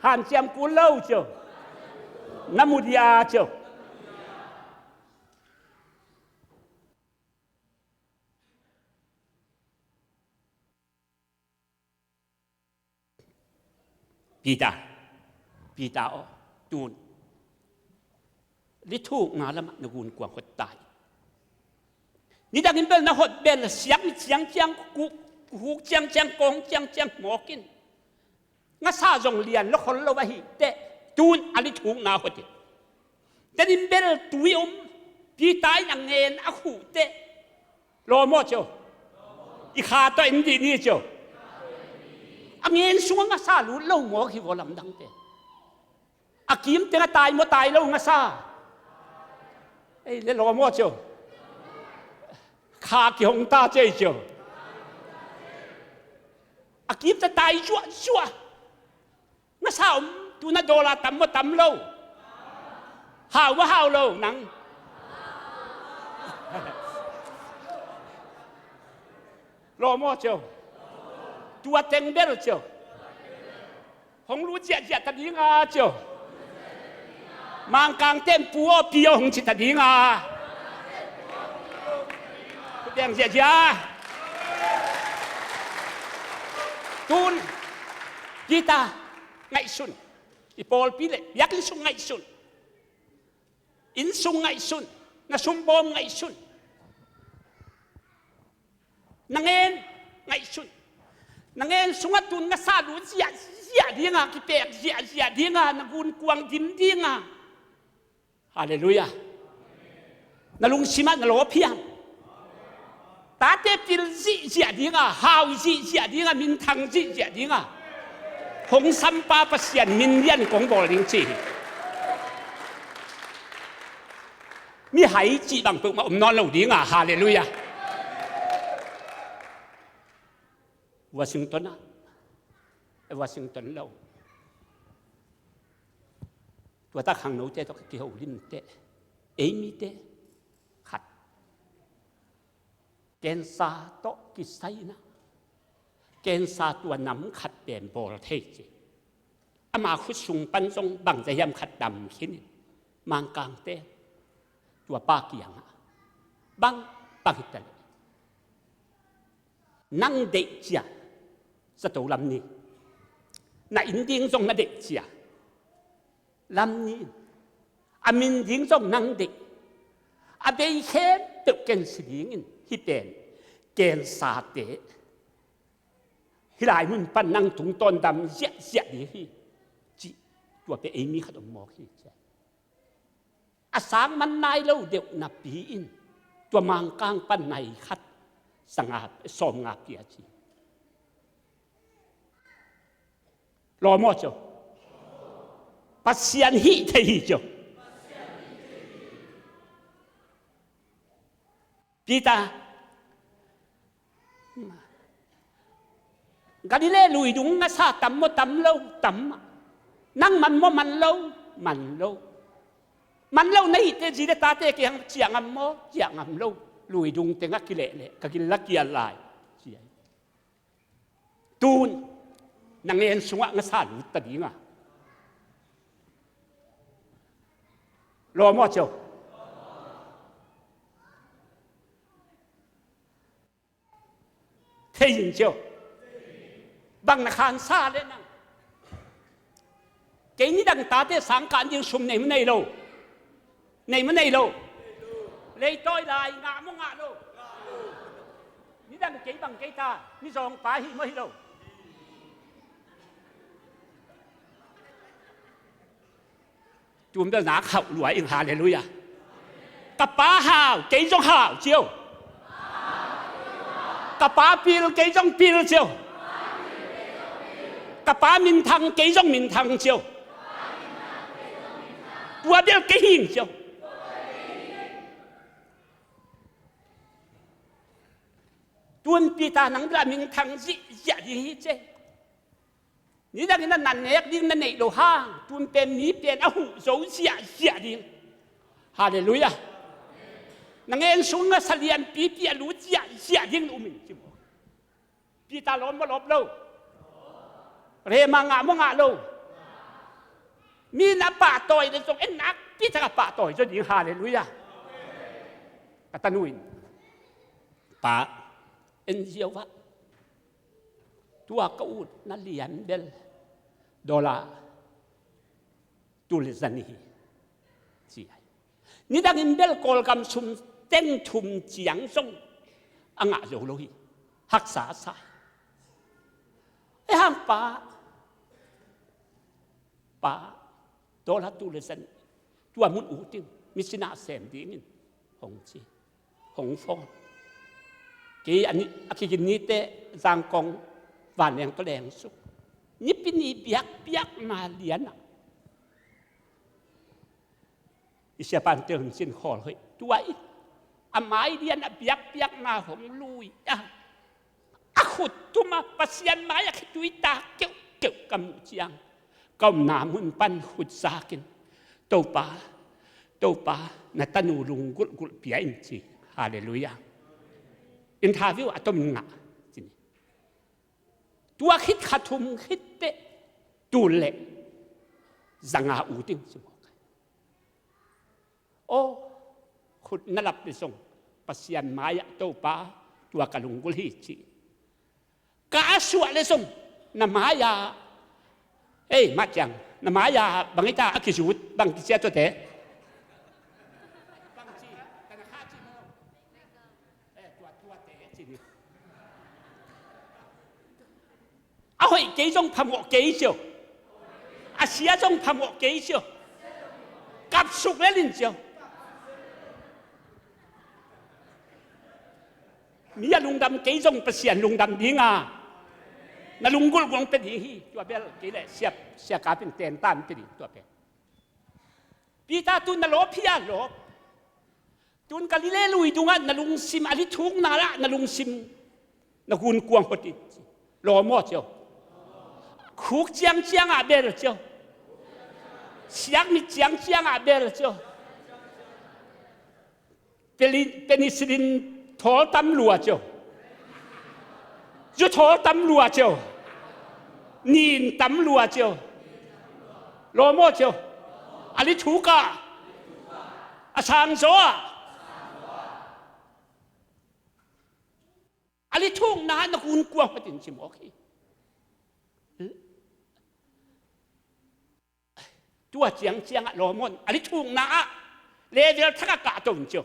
Hanciam kul lo cio. Na mu dia cio. Peter, Peter aw, tun. Lithukna lamah na gunkuang hot ta hi. Nidangin bel na hot bel siak ni ciangciang, kuk, kuk ciangciang, kawng ciangciang mawk in. Ngasa zong lian lo khol lo ahih teh, tun a lithukna hot in. Tenin bel tui om, Peter in a ngen a khuh teh. Lawm aw cio. I kha tawh en dih ni cio. A ngen sungah ngasa lut lo mawk hi vaw lamdangte. A kim teng a tai maw tai lo ngasa. Ei le lawm aw cio. Kha kihong ta cio ei cio. A kim teng tai zuahzuah. Ngasa om, tun a dollar tam maw tam lo. Hau maw hau lo nang. Lawm aw cio. Tua teng bel cio. Hong lut ziahziah ta dinga cio. Mangkang ten pu aw pi aw hong ci ta dinga. Khut beng ziahziah. Tun Peter ngaihsun. I pawlpi le biakinn sung ngaihsun. Inn sung ngaihsun. Na sumbawm ngaihsun. Na ngen ngaihsun. Na ngen sungah tun ngasa lut ziahziah dinga, kipek ziahziah dinga, na gunkuang dim dinga. Halleluiah. Na lungsimah na lawp hiam? Tate pil zihziah dinga, hau zihziah dinga, minthang zihziah dinga. Hong sampa Pasian min lian kong bawl ding ci hi. Mihai cih bang peuhmah om nawn lo dinga, halleluiah. Washington ah, eh, Washington lo, tua tak khangnote tawh ka kiho limte, ei mite khat, cancer tawh kisai in ah, cancer tua nam khat pen bawl thei ci. Ama khut sung pan zong bangzah hiam khat dam khin in, Mangkangte tua pa kiangah, bang, bang hita leh nang deih cia, zato lam ni. Na inn ding zong na deih cia, lam ni. A min ding zong nang deih. A bei khempeuh ken si dingin, hih pen cancer-te hih lai mun pan nang tungtawn dam ziahziah ding hi, cih tua pen ei mi khat om mawk hi ci. A sang man nai lo deuh napi-in tua Mangkang pan nai khat, sanga, sawmnga pia ci. Lawm aw cio. Pasian hih thei hi cio. Peter, Galilee lui dung a sa tam maw, tam lo, tam. Nang man maw, man lo, man lo. Man lo na hihte zi le tate kiang ciah ngam maw, ciah ngam lo. Lui dung tengah kilehleh ka gil la kial lai ci. Tun na ngen sungah ngasa lut ta dinga. Lawm aw cio. Thei in cio. Bang na khansa le nang. Kei nidang tate sangkah ding sum nei maw nei lo? Nei maw nei lo? Leitawi lai ngah maw ngah lo? Nidang kei bang kei ta, mizawngpa hi maw hi lo? Tun bel nak hauh lua ing, halleluiah. Ka pa hau, kei zong hau cio. Ka pa pil, kei zong pil cio. Ka pa minthang, kei zong minthang cio. Tua bel kei hing cio. Tun Peter nang bel a minthang zihziah ding hi cia. Nidangin a na nek ding na neih loh hang, tun pen mi pen a huh zo ziahziah ding. Halleluiah. Na ngen sung a sa lianpipi a lut ziahziah ding na um in ci maw. Peter lawm maw lawm lo? Rema ngah maw ngah lo? Mi na pahtawi le zong en nakpi tak a pahtawi zaw ding. Halleluiah. Ka tanu in, pa, en ziau ah. Tua ka utna lian bel dollar tul le za nih hi ci ai. Nidangin bel Kawlgam sum teng thum ciang zong a ngah zo lo hi. Haksa a sa hi. Ei hang pa, pa, dollar tul le za nih, tua mun ut in, mi sinah sem dingin hong ci. Hong phone. Kei a ni, a kikin nite Zangkong vanleng tawh lengsuk. Nipi ni biakpiakna lianah i siapa'n tel hun cin khawl hoih tua in, a mai lianah biakpiakna hong lui a, a khut tum a Pasian mai-ah khitui tak keuhkeuh ka muh ciang, ka omna mun pan khut zakin, Topa, Topa, na tanu lunggulhgulh pia in ci. Halleluiah. Interview a tomin ngah ci ni. Tua khit kha thum khit peh tul le za nga ut in ci mawk. Aw, khut na lap le zong Pasian mai-ah, Topa, tua ka lunggulh hi ci. Ka a suah le zong na mai-ah, ei, mah ciang na mai-ah bang hi ta, a kizut bang kiciat tuate? Bang ci, ka na kha ci maw? Eh, tua, tuate ci ni. A hoih kei zong phamawh kei cio. A sia zong phamawh kei cio. Kapsuk lel in cio. Mi a lungdam kei zong Pasian lungdam dinga, na lunggulh guang pia ding hi. Tua bel kei le siap, sia kap in tentan pia ding tua pen. Peter, tun na lawp hi a, lawp. Tun Galilee lui dungah na lungsim a lithukna lah na lungsim na gunkuang hot in. Lawm aw cio. Khuk ciangciang ah bel cio. Siakmit ciangciang ah bel cio. Peli-, penicillin thawl tam lua cio. Zu thawl tam lua cio. Nin tam lua cio. Lawm aw cio. A li thuk ah, a sang zaw ah, a li thukna na gunkuang phot in ci mawk hi. Tua ciangciang ah lawm aw in, a li thukna ah level thak ah kahto in cio.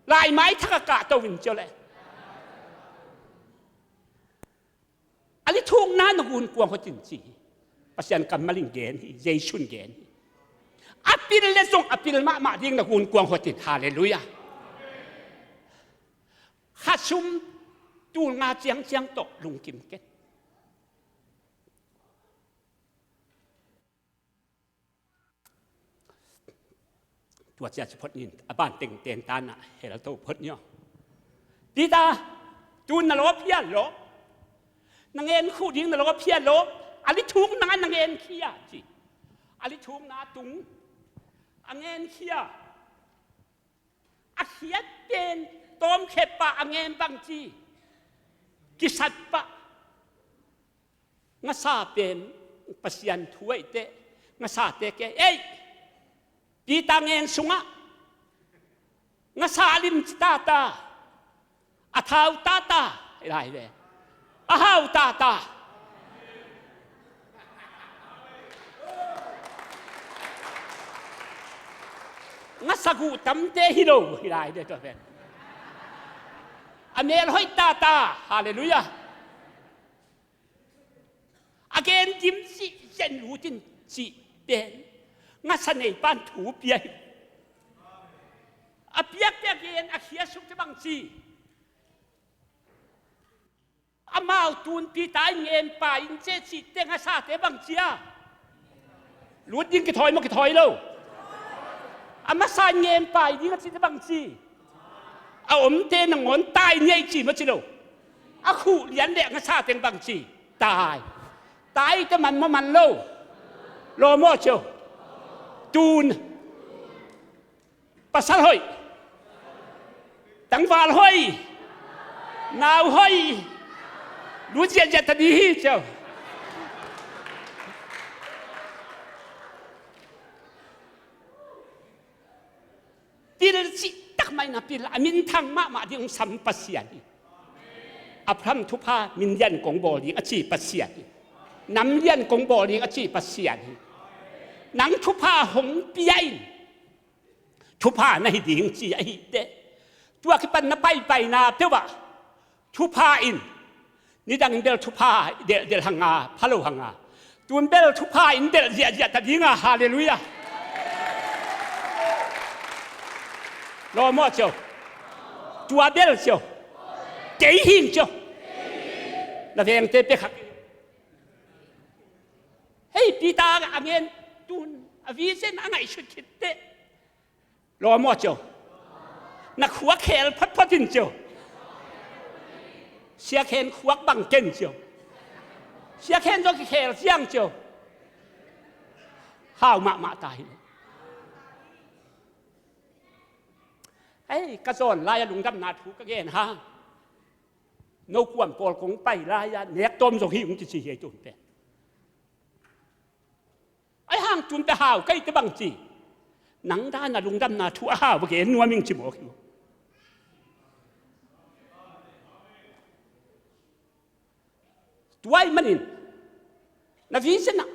Laimai thak ah kahto in cio le. A li thukna na gunkuang phot in ci hi. Pasian kammal in gen hi, Jesu in gen hi. A pil le zong a pil mahmah ding na gunkuang phot in. Halleluiah. Khasum tul nga ciangciang tawh lungkim ken. Tua cia ci phot nin, a ban tengteng tan ah hel to phot ni aw. Peter, tun na lawp hia? Lawp. Na ngen khuh ding na lawp hia? Lawp. A li thukna na ngen khia ci. A li thukna tung a ngen khia. A khiat pen tawmkhe pah a ngen bangci, kisat pah. Ngasa pen Pasian thu ahih teh, ngasate ke, ei, Peter ngen sungah ngasa a limci tata, a thau tata, hi lai ve. A hau tata. Ngasa guh tamte hi lo, hi lai ve tua pen. A mel hoih tata, halleluiah. A gen dim cih zen lut in cih pen ngasa nei pan thu pia hi. A piakte a gen a khia suk te bangci, amau tun Peter in ngen pai in ceh cih te ngasate bangci a lut ding kithawi maw, kithawi lo? A masa in ngen pai ding a cih te bangci, a omte nangawn tai ni a i ci maw ci lo? A khuh lian le a ngasa teng bangci, tai. Tai te man maw, man lo? Lawm aw cio. Tun pasal hoih, tangval hoih, nau hoih, lut ziahziah ta ding hi cio. Pil cih tak mah in a pil, a minthang mahmah ding hong sam Pasian hi. Abraham thupha min lian kong bawl ding a ci Pasian hi. Nam lian kong bawl ding a ci Pasian hi. Nang thupha hong pia in, thupha na hi ding ci ahih teh, tua kipan na paipaina peuh ah thupha in, nidangin bel thupha delhdel hanga, phalo hanga, tun bel thupha in delh ziahziah ta dinga, halleluiah. Lawm aw cio. Tua bel cio. Kei hing cio. Na vengte pia kha kei. Hei, Peter a ngen tun a vision a ngaihsut khit teh, lawm aw cio. Na khuak khel photphot in cio. Siakhen khuak bang ken cio. Siakhen zong kikhel ciang cio. Hau mahmah ta hi. Ei, ka zawn lai-a lungdamna thu ka gen hang, no kuam pawl kong pai lai-a nek tawm zong hi ung kici hi ei tun pen. Ahi hang tun pen hau kei te bangci, nang dan a lungdamna thu a hau va gen nuam ing ci mawk hi. Tua ahih manin na vision ah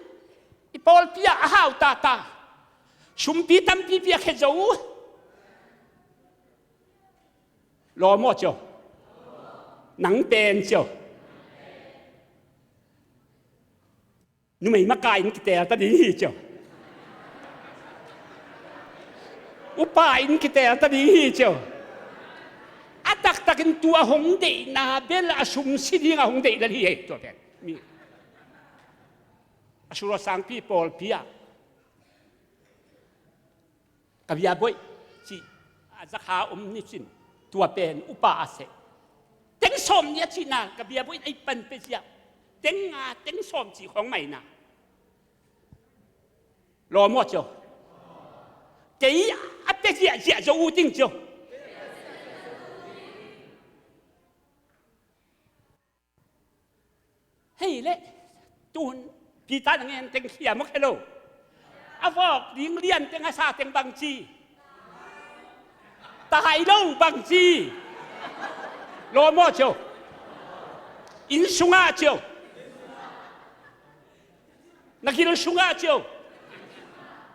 i pawlpi ah a hau tata, sumpi tampi pia khe zo. Lawm aw cio. Nang pen cio. Numei maka in kiteel ta ding hi cio. Upa in kiteel ta ding hi cio. A taktakin tua hong deihna bel a sum si dinga hong deih lel hi ei tua pen. Mi a suraw sangpi pawlpi ah ka bia boih cih a zakha om nicin tua pen upa a seh. Teng sawm nih a cihna ka biakbuk in ei pan pia ziah. Teng nga, teng sawm cih khawng maina. Lawm aw cio. Kei a pia ziahziah zo uh ding cio. Hei leh, tun Peter na ngen teng khia mawk hi lo. A vawk ding lian teng a sa teng bang ci. Tai lo bang ci. Lawm aw cio. Inn sungah cio. Na gil sungah cio.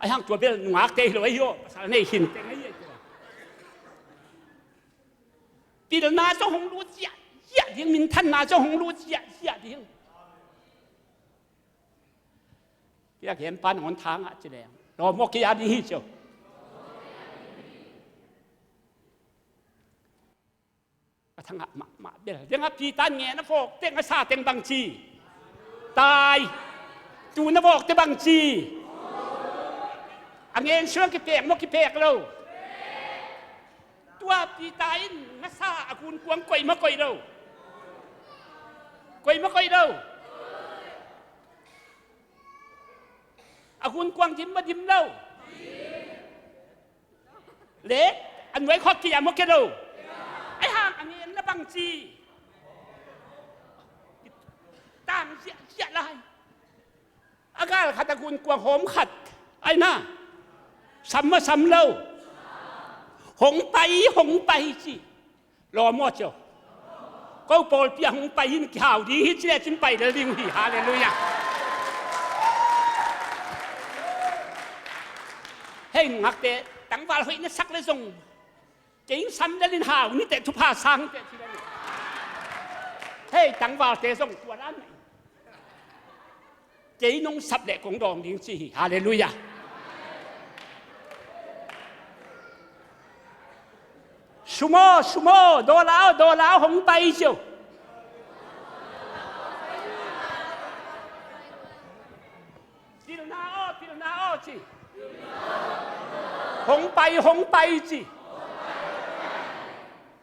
Ahi hang tua bel nungakte hi lo ahi aw. Pasal nei khin teng ahi aw. Pilna zong hong lut ziahziah ding, minthanna zong hong lut ziahziah ding. Kei a gen pan hong thangah ci leng lawm aw kei a ding hi cio. A thangah mahmah bel. Deng a Peter ngen a vawk teng a sa teng bang ci. Tai. Tun a vawkte bang ci. A ngen suang kipek maw kipek lo. Tua Peter in ngasa a gunkuang koih maw koih lo. Koih maw koih lo. A gunkuang dim maw dim lo. Le a nuai khawk kia maw kia lo. Ahi hang a ngen na bang ci. Tang ziahziah lai. A gal khat a gunkuang hawm khat. Ahi na. Sam maw sam lo. Hong pai, hong pai ci. Lawm aw cio. Ko pawlpi ah hong pai in kihau ding hi ci le cin pai lel ding uh hi. Halleluiah. Hei nungakte, tangval hoih na sak le zong kei in sam lel in hau ni teh, thupha sang teh ci le ni. Hei tangvalte zong tua dan na in. Kei nong sap leh kong dawng ding ci hi. Halleluiah. Sum aw, sum aw, dollar aw, dollar aw, hong pai cio. Pilna aw, pilna aw ci. Hong pai, hong pai ci.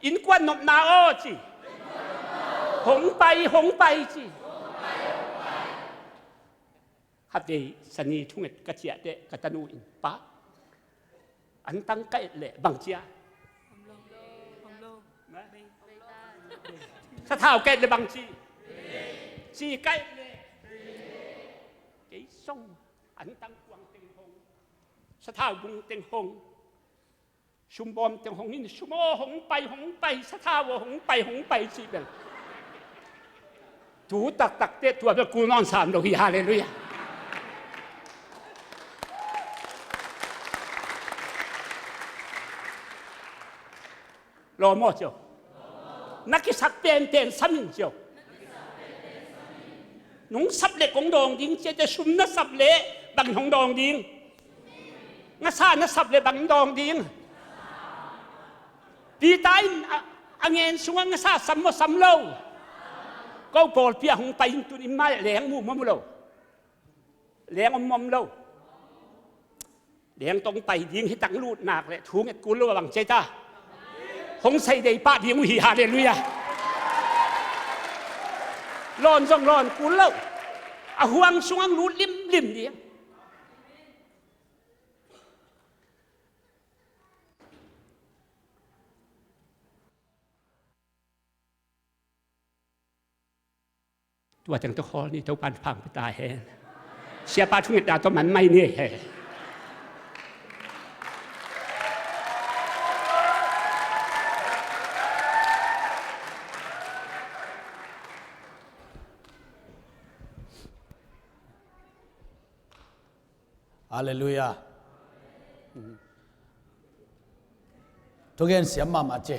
Innkuan nopna aw ci. Hong pai, hong pai ci. Khatvei sani thunget ka ciah teh ka tanu in, "Pa, antang ka et leh bang ci a? Sathau ka et leh bang ci? Ci ka et leh." Kei song antang kuang teng hong, sathau bung teng hong, sumbawm teng hong in, "Sum aw hong pai, hong pai, sathau aw hong pai, hong pai," ci bel. Tu taktak teh tua bel kul nawn sam lo hi. Halleluiah. Lawm aw cio. Na kisap penpen sam in cio. Nong sap leh kong dawng ding ci a, teh sum na sap leh bangin hong dawng ding? Ngasa na sap leh bangin dawng ding? Peter in a, a ngen sungah ngasa sam maw sam lo? Ko pawlpi ah hong pai in tun in mah leng mu maw mu lo? Leng om om lo. Leng tong pai ding hi tak lut nak leh thu nget kul lo a bang ci ta. Hong sei dei pah ding uh hi. Halleluiah. Lawn zong lawn kul lo. A huang sungah lut limlim ding. Tua teng tawh khawl ni, Topan pha hong pia ta hen. Siapa thungetna tawh man mai ni hen. Halleluiah. Thugen siam mahmah ci.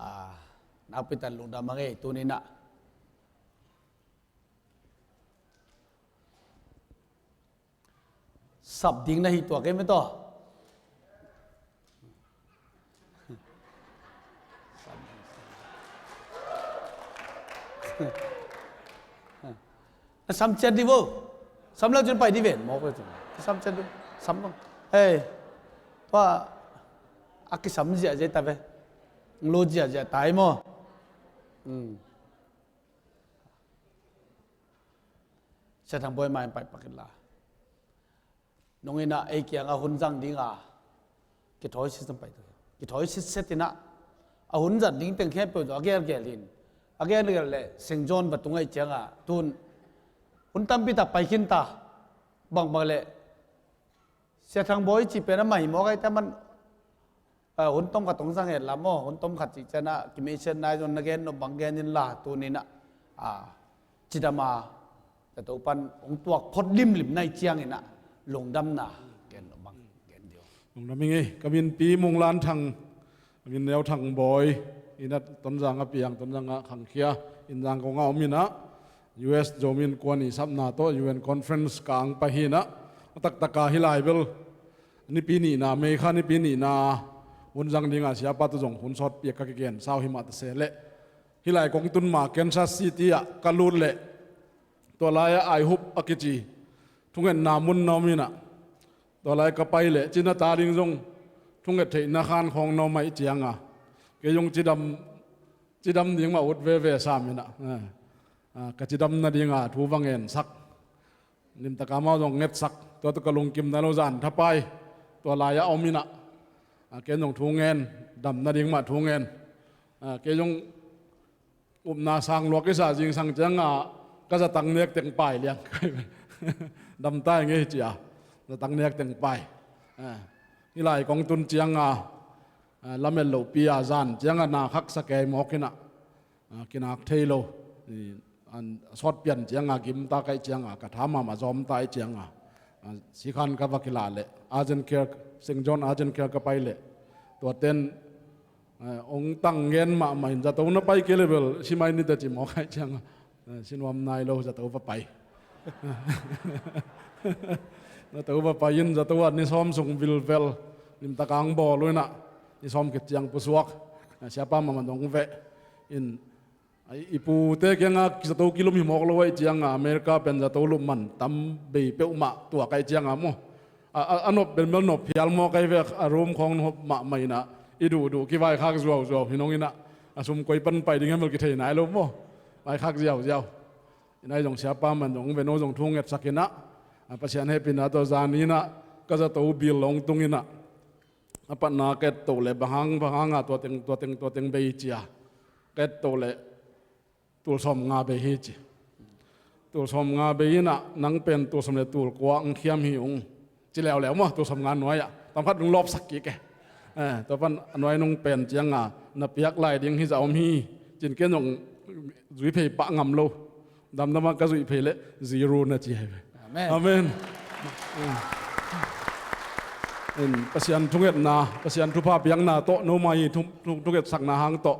Ah, nakpi tak lungdam a ngei tuni-in ah. Sap ding na hi tuak ei mah taw. Na sam ciat dih vo. Sam lo cun pai dih ven. Mawk ve cun. Na sam ciat dih. Sam lo. Hei. Tua. A kisam ziahziah ta ve. Lut ziahziah ta hi maw? Hmm. Sia Thang Bawi mai pai pak inla. Nong inah ei kiangah hun zang dinga kithawi sitset pai ta. Kithawi sitset inah a hun zat ding teng khempeuh tawh a gelgel in. A gelgel le Saint John va tung ahih cianga tun hun tampi tak pai khin ta. Bangbang le Sia Thang Bawi cih pen a mai mawk ahih ta man, a, hun tom khat hong zang hen la maw, hun tom khat cih cianah kimei siat nai zong na gen nop bang gen inla tuni inah, a, cidam a, zato pan hong tuak phot limlim na hih ciang inah lungdamna gen nop bang gen dih. Lungdam ing ei, ka min Pi Mung Lan Thang, ka min Neu Thang Bawi, inah Tonzang a piang, Tonzang a khangkhia, Inzang kong a om inah, U S Zomi Innkuan i sapna tawh U N Conference ka ang pai hi inah, a taktaka hih lai bel Nipi nihna, May kha nipi nihna hun zang dinga siapa tawh zong hun sawt piak ka kigen sau hi mah ta se leh, hih lai kong tun ma Kansas City ah ka lut leh tua lai-ah Aihup a kici thungetna mun na om inah, tua lai ka pai leh cina ta ding zong thunget theihna khan khawng na om ahih cianga kei zong cidam, cidam ding mah ut veve sam inah, a, a, ka cidam nadinga thu va ngensak. Limtaka amau zong ngetsak, tua tawh ka lungkim nai lo, zan thapai tua lai-ah om inah, a, ken zong thu ngen, dam nading mah thu ngen. A, kei zong upna sang lua kisa zingsang cianga ka zatang nek teng pai liang. Dam ta ing ei ci-a zatang nek teng pai. A, hih lai kong tun cianga, a, lamet lohpi a zan cianga na khaksa kei mawk inah, a, kinak thei lo. I, an, a sawt pian cianga gim ta ka hih cianga, ka tha mahmah zawm ta ahih cianga, a, sikhan ka va kila leh Urgent Care, Saint John Urgent Care ka pai leh tuaten, a, hong tang ngen mahmah in zato na pai kei leh bel si mai ni teh ci mawk ahih cianga, a, si nuam nai lo, zato va pai. Zato va pai in zato ah ni sawm sung vilvel limtaka hong bawl uh inah ni sawm khit ciang pusuak, a, siapa mahmah dong veh in, a, i pute kianga zato kilum hi mawk lo ahih cianga America pen zato lum man tam bei peuhmah tuak ahih cianga maw, a, a, a nop benbel nop phial mawk ahi ve, a room khawng nop mahmah inah i duhduh kivaikhak zuauzuau hi nong inah, a sum koi pan pai ding hiam bel kithei nai lo maw, vaikhak ziauziau. Inah ei zong siapa man zong ve no zong thu ngetsak inah, a, Pasian hehpihna tawh zan inah ka zato bil hong tung inah, a patna ka et toh leh bang hang, bang hanga tua teng, tua teng, tua teng bei ci-a ka et toh leh tul sawmnga bei hi ci. Tul sawmnga bei inah nang pen tul sawm le tul kua hong khiam hi ung ci leuleu maw, tul sawmnga nuai-ah tam khat hong lawpsak kik e. Eh, tua pan a nuai nung pen cianga na piak lai ding hizah om hi ci-in ken zong zui phei pah ngam lo. Damdam ah ka zuih phei leh zero na ci hi ve. Amen. Amen. In, Pasian thungetna, Pasian thupha piakna tawh, no mai thu, thu, thungetsakna hang tawh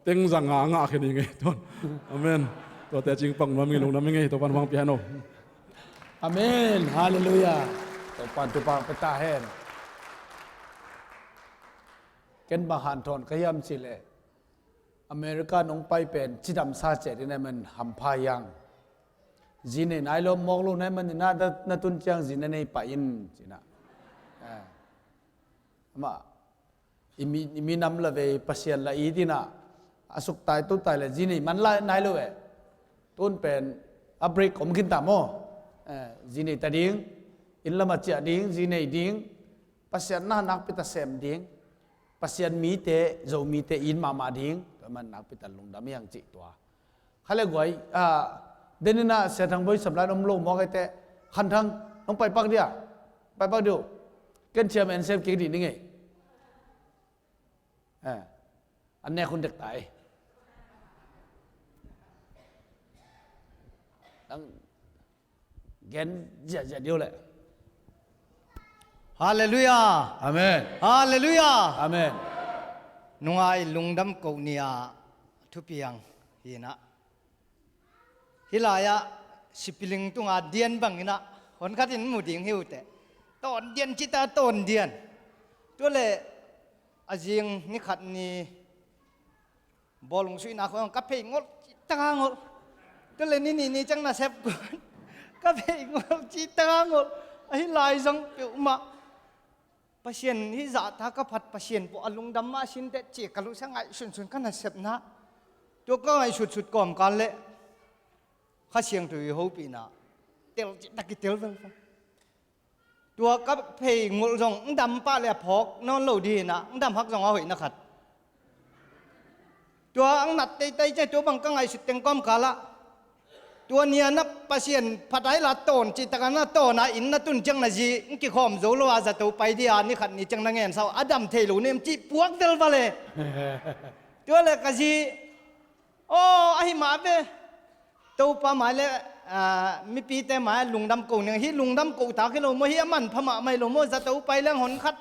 teng zanga a ngah khin hi ngei tuan. Amen. Tuate cingpang nuam ing, lungdam ing ei, Topan hong pia hen aw. Amen. Halleluiah. Topan thupha pia ta hen. Ken bang hanthawn ka hiam cih leh America nong pai pen cidamsa ciat in ahih man hampha hi hang. Zi nei nai lo, mawk lo na hih manin ah na, na tun ciang zi na nei pah in ci-in ah. Eh. Amah i mi, i minam la vei Pasian la it in ah, a suk tai to tai leh zi nei man lai nai lo eh. Tun pen a break om khin ta maw. Eh, zi nei ta ding, inn lam ah ciah ding, zi nei ding, Pasian na nakpi tak sem ding, Pasian mite, Zomite it mahmah ding, tua man nakpi tak lungdam hi hang cih tua. Kha le guai, ah, den in ah Sia Thang Bawi sam lai in om lo mawk ei teh, Khan Thang, nong pai pak dia, pai pak diu, ken ciam en sem kik dih ning ei. Eh, an nek hun dek ta ei. Ang gen ziahziah diu leh. Halleluiah. Amen. Halleluiah. Amen. Nunga i lungdam koh ni-a thupiang hi in ah, hih lai-ah sipiling tunga dian bang in ah hon khat in mu ding hi uh teh, tawn dian ci ta, tawn dian. Tua leh a zing ni khat ni bawlung suihna khawng ka phei ngolh cih taka ngolh. Tua leh ni nih ni ciang nasep kun ka phei ngolh cih taka ngolh. Ahi lai zong peuhmah Pasian hih zahta ka phat, Pasian pawh a lungdam mah sin teh ci ka luhsia ngaihsunsun ka nasepna. Tua ka ngaihsutsut kawmkal leh Kha Siangtho i hopihna tel cihtak i tel velvel. Tua ka phei ngulh zong ng dam pah le a phawk nawn lo dih inah, ng dam hak zong a hoihna khat. Tua ang nat teitei ciang tua bang ka ngaihsut teng kawmkalah tua ni-a na Pasian phat ai la tawn cihtakah na tawn a inn na tun ciang na zi ng kikhawm zo lo a zato pai dih a ni khat ni ciang na ngensa uh a dam thei lo nem cih puak velval e. Tua le ka zi, aw, ahi mah ve. Topa mai le, ah, mipite mai lungdam ko ning, hih lungdam ko tak hi lo maw, hih a manpha mahmah hi lo maw, zato pai leng hon khat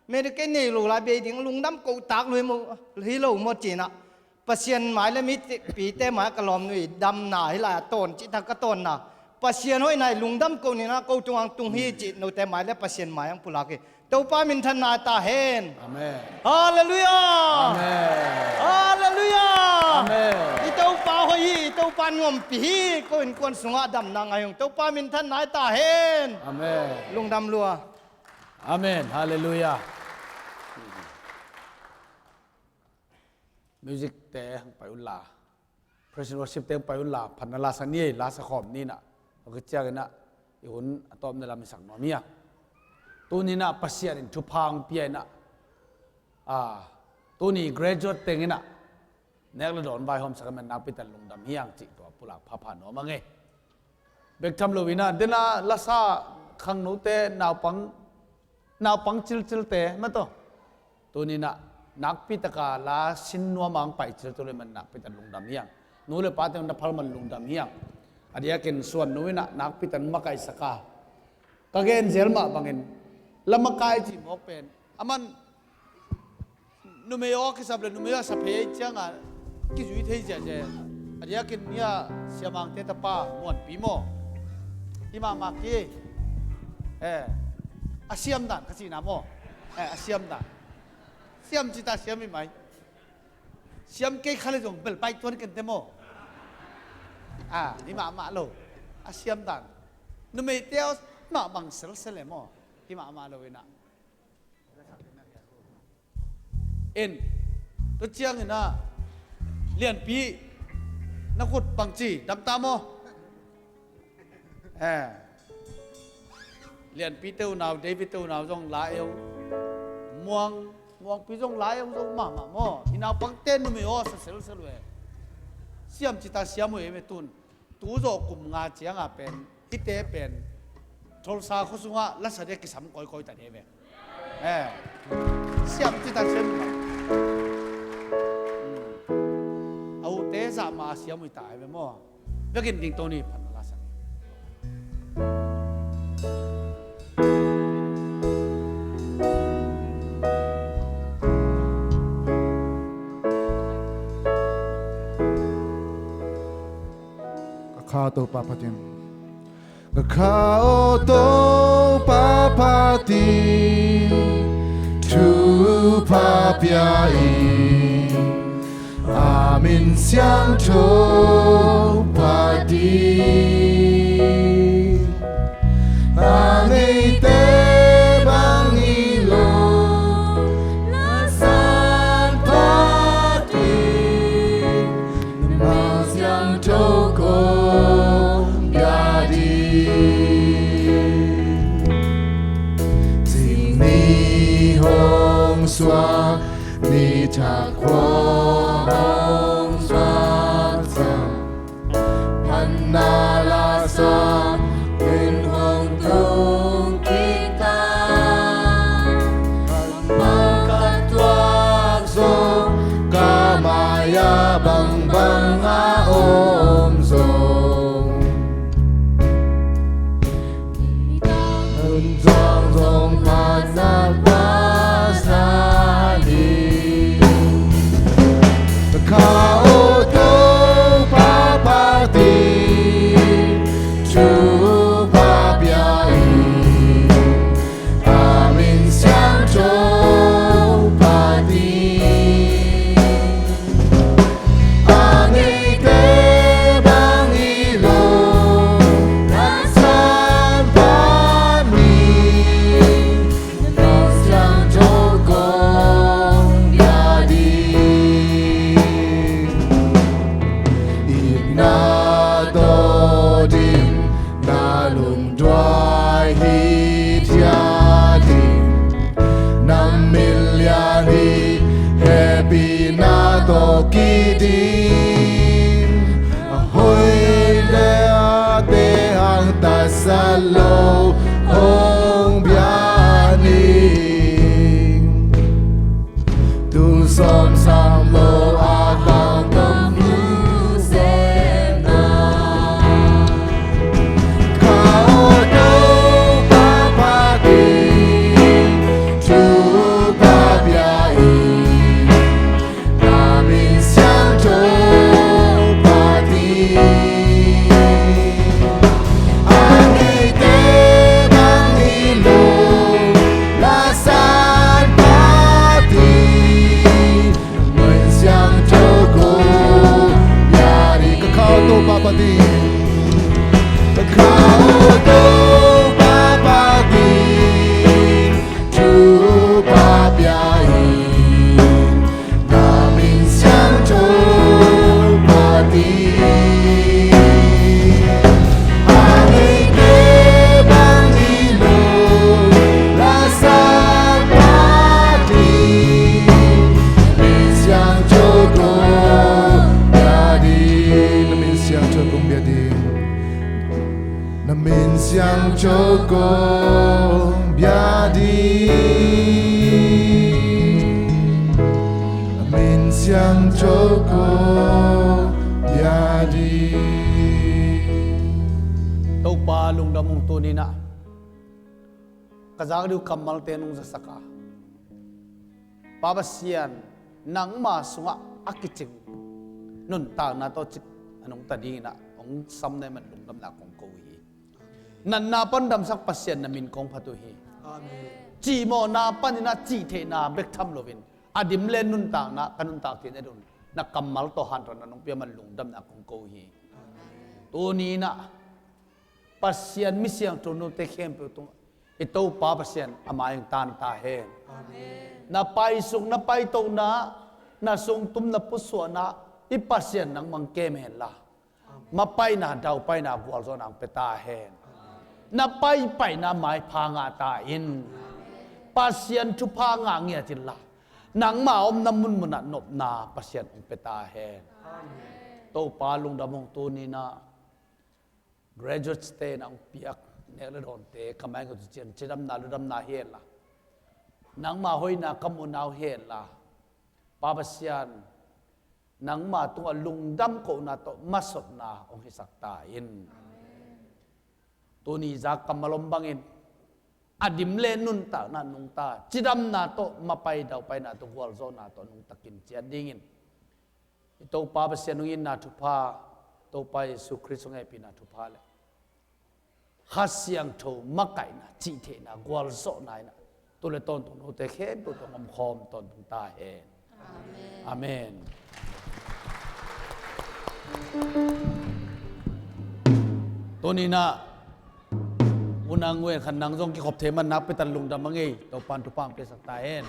Medicaid nei lo lai bei ding, lungdam ko tak lo hi maw, hi lo maw cinah, Pasian mai le mipite mai ka lawmnu i damna hi lai a tawn cihtak ka tawnna. Pasian hoihna i lungdam ko ninah ko tungah tung hi cih note mai le Pasian mai ang pulak hi. Topa minthanna ta hen. Amen. Halleluiah. Amen. Halleluiah. Amen. I Topa hoih hi, i Topa nuampi hi. Ko innkuan sungah damna ngai hong, Topa minthanna ta hen. Amen. Lungdam lua. Amen. Halleluiah. Music te hang pai unla, praise and worship te hang pai unla, phatna la sa ni ei, la sa khawm ninah. Ok, cianginah i hun a tawpna lam i sak nuam hi a. Tuninah Pasian in thupha hong pia inah, ah, tuni graduate tenginah nek le dawn vaihawm sak a man nakpi tan lungdam hi ang cih tua pulak phapha nuam ang e. Bek tham loinah dena lasa khangnote naupang, naupang cilcilte mataw. Tuninah nakpi taka la sin nuam ang pai cilcil lo i man nakpi tan lungdam hi ang. Nu le pate na phal man lungdam hi ang. A diakin suan nu inah nakpi tan makaihsaka ka gen zel mah bangin la makai cih mawk pen a man numei aw kisap le numei aw sa phei cianga kizui thei ziazia. A diakin nia siamangte tapa muanpi maw? Hi mahmah ki. Eh, a siam dan ka cihna maw? Eh, a siam dan. Siam cita siam hi mai. Siam kei kha le zong bel pai tuan kente maw? Ah, hi mahmah lo. A siam dan. Numeite aw mah bang selsel e maw? Hi mahmah lo inah. En. Tua cianginah Lianpi na khut bangci damta maw? Eh. Lianpi te unau, David te unau zong la eu. Muang, Muangpi zong la eu zo mahmah maw? I naupangte numei aw sa selsel uh e. Siam cita siam uh e me tun. Tu zawh kum nga cianga pen hihte pen Tulsa khua sungah lasa dia kisam kawikawi ta dia ve. Eh, siam cita siam. Hmm. A ute zah mah a siam uh ta ai ve maw? Vekin ding tawni phan a lasa. Ka kha Topa phatin. Ka kha aw Topa phatin, thupha pia in, a min siangtho phatin. A ngeite bang hi lo, na san phatin. Nangmah siangtho kong pia ding. Cing ni hong suak, ni thak khua hong suak sa. Phatna lasa in hong tung kik ta. Bang ka tuak zong, ka mai-ah bangbang a om zong, zong zong phatna lasa in. Ka kha aw Topa phatin, thupha pia in, a min siangtho phatin. A ngeite ding, a hoih le a teh hang tatsat lo hong bia ning. Tu sawm sam lo a tangtang nu se na. Ka aw Topa pha ding, thupha pia in. Na min siangtho pha ding. A ngeite bang hi lo, lasan pha ding. Min siangtho kong bia ding. Ka kha aw Topa pha ding. Ka kha aw Topa pha ding. Thupha pia in. Na min siangtho pha ding. A ngeite bang hi lo, lasan pha ding. Min siangtho kong bia ding. Na min siangtho kong bia ding. Na min siangtho kong bia ding. Na min siangtho kong bia ding. Topa lungdam ung. Tuni-in ah ka zak ding uh kammalte nong zasak a, Pa Pasian, nangma sungah a kicing nuntakna tawh cik a nungta dingin ah hong sam na hih man lungdamna kong ko uh hi. Natna pan damsak Pasian, na min kong phat uh hi. Amen. Cihmawhna panin ah cihtheihna bek tham loin a dim le nuntakna ka nuntak theih nadingin na kammal tawh hanthotna nong pia man lungdamna kong ko uh hi. Amen. Tuni-in ah Pasian, mi siangtho nute khempeuh tungah i Topa Pasian a mai-ah hong tan ta hen. Amen. Na paisuk, na paitohna, na sungtum, na pusuahna, i Pasian nangmah hong kem hen la. Amen. Mapaina, daupaina, gualzawhna hong pia ta hen. Amen. Na paipaina maipha ngah ta in. Amen. Pasian thupha ngah ngiat in la, nangma omna munmunah nopna Pasian hong pia ta hen. Amen. Topa lungdam ung. Tuni-in ah graduates-te na hong piak nek le dawnte ka mai-ah hong cian cidamna, ludamna hi hen la, nangma hoihna ka muhna uh hi hen la, Pa Pasian, nangma tungah lungdam kohna tawh masotna hong hisak ta in. Tuni zak kammal om bangin a dim le nuntakna nungta, cidamna tawh, mapai daupaina tawh, gualzawhna tawh nungta kin ciat dingin i Topa Pasian hong itna thupha, Topa Jesu Khrist hong hehpihna thupha le Kha Siangtho makaihna, cihtheihna, gualzawhna in ah tu le tawntung note khempeuh tawh hong omkhawm tawntung ta hen. Amen. Amen. Tuni-in ah U Nang Nguyen Khan Nang zong kikhop thei man nakpi tak lungdam a ngei, Topa'n thupha hong piaksak ta hen.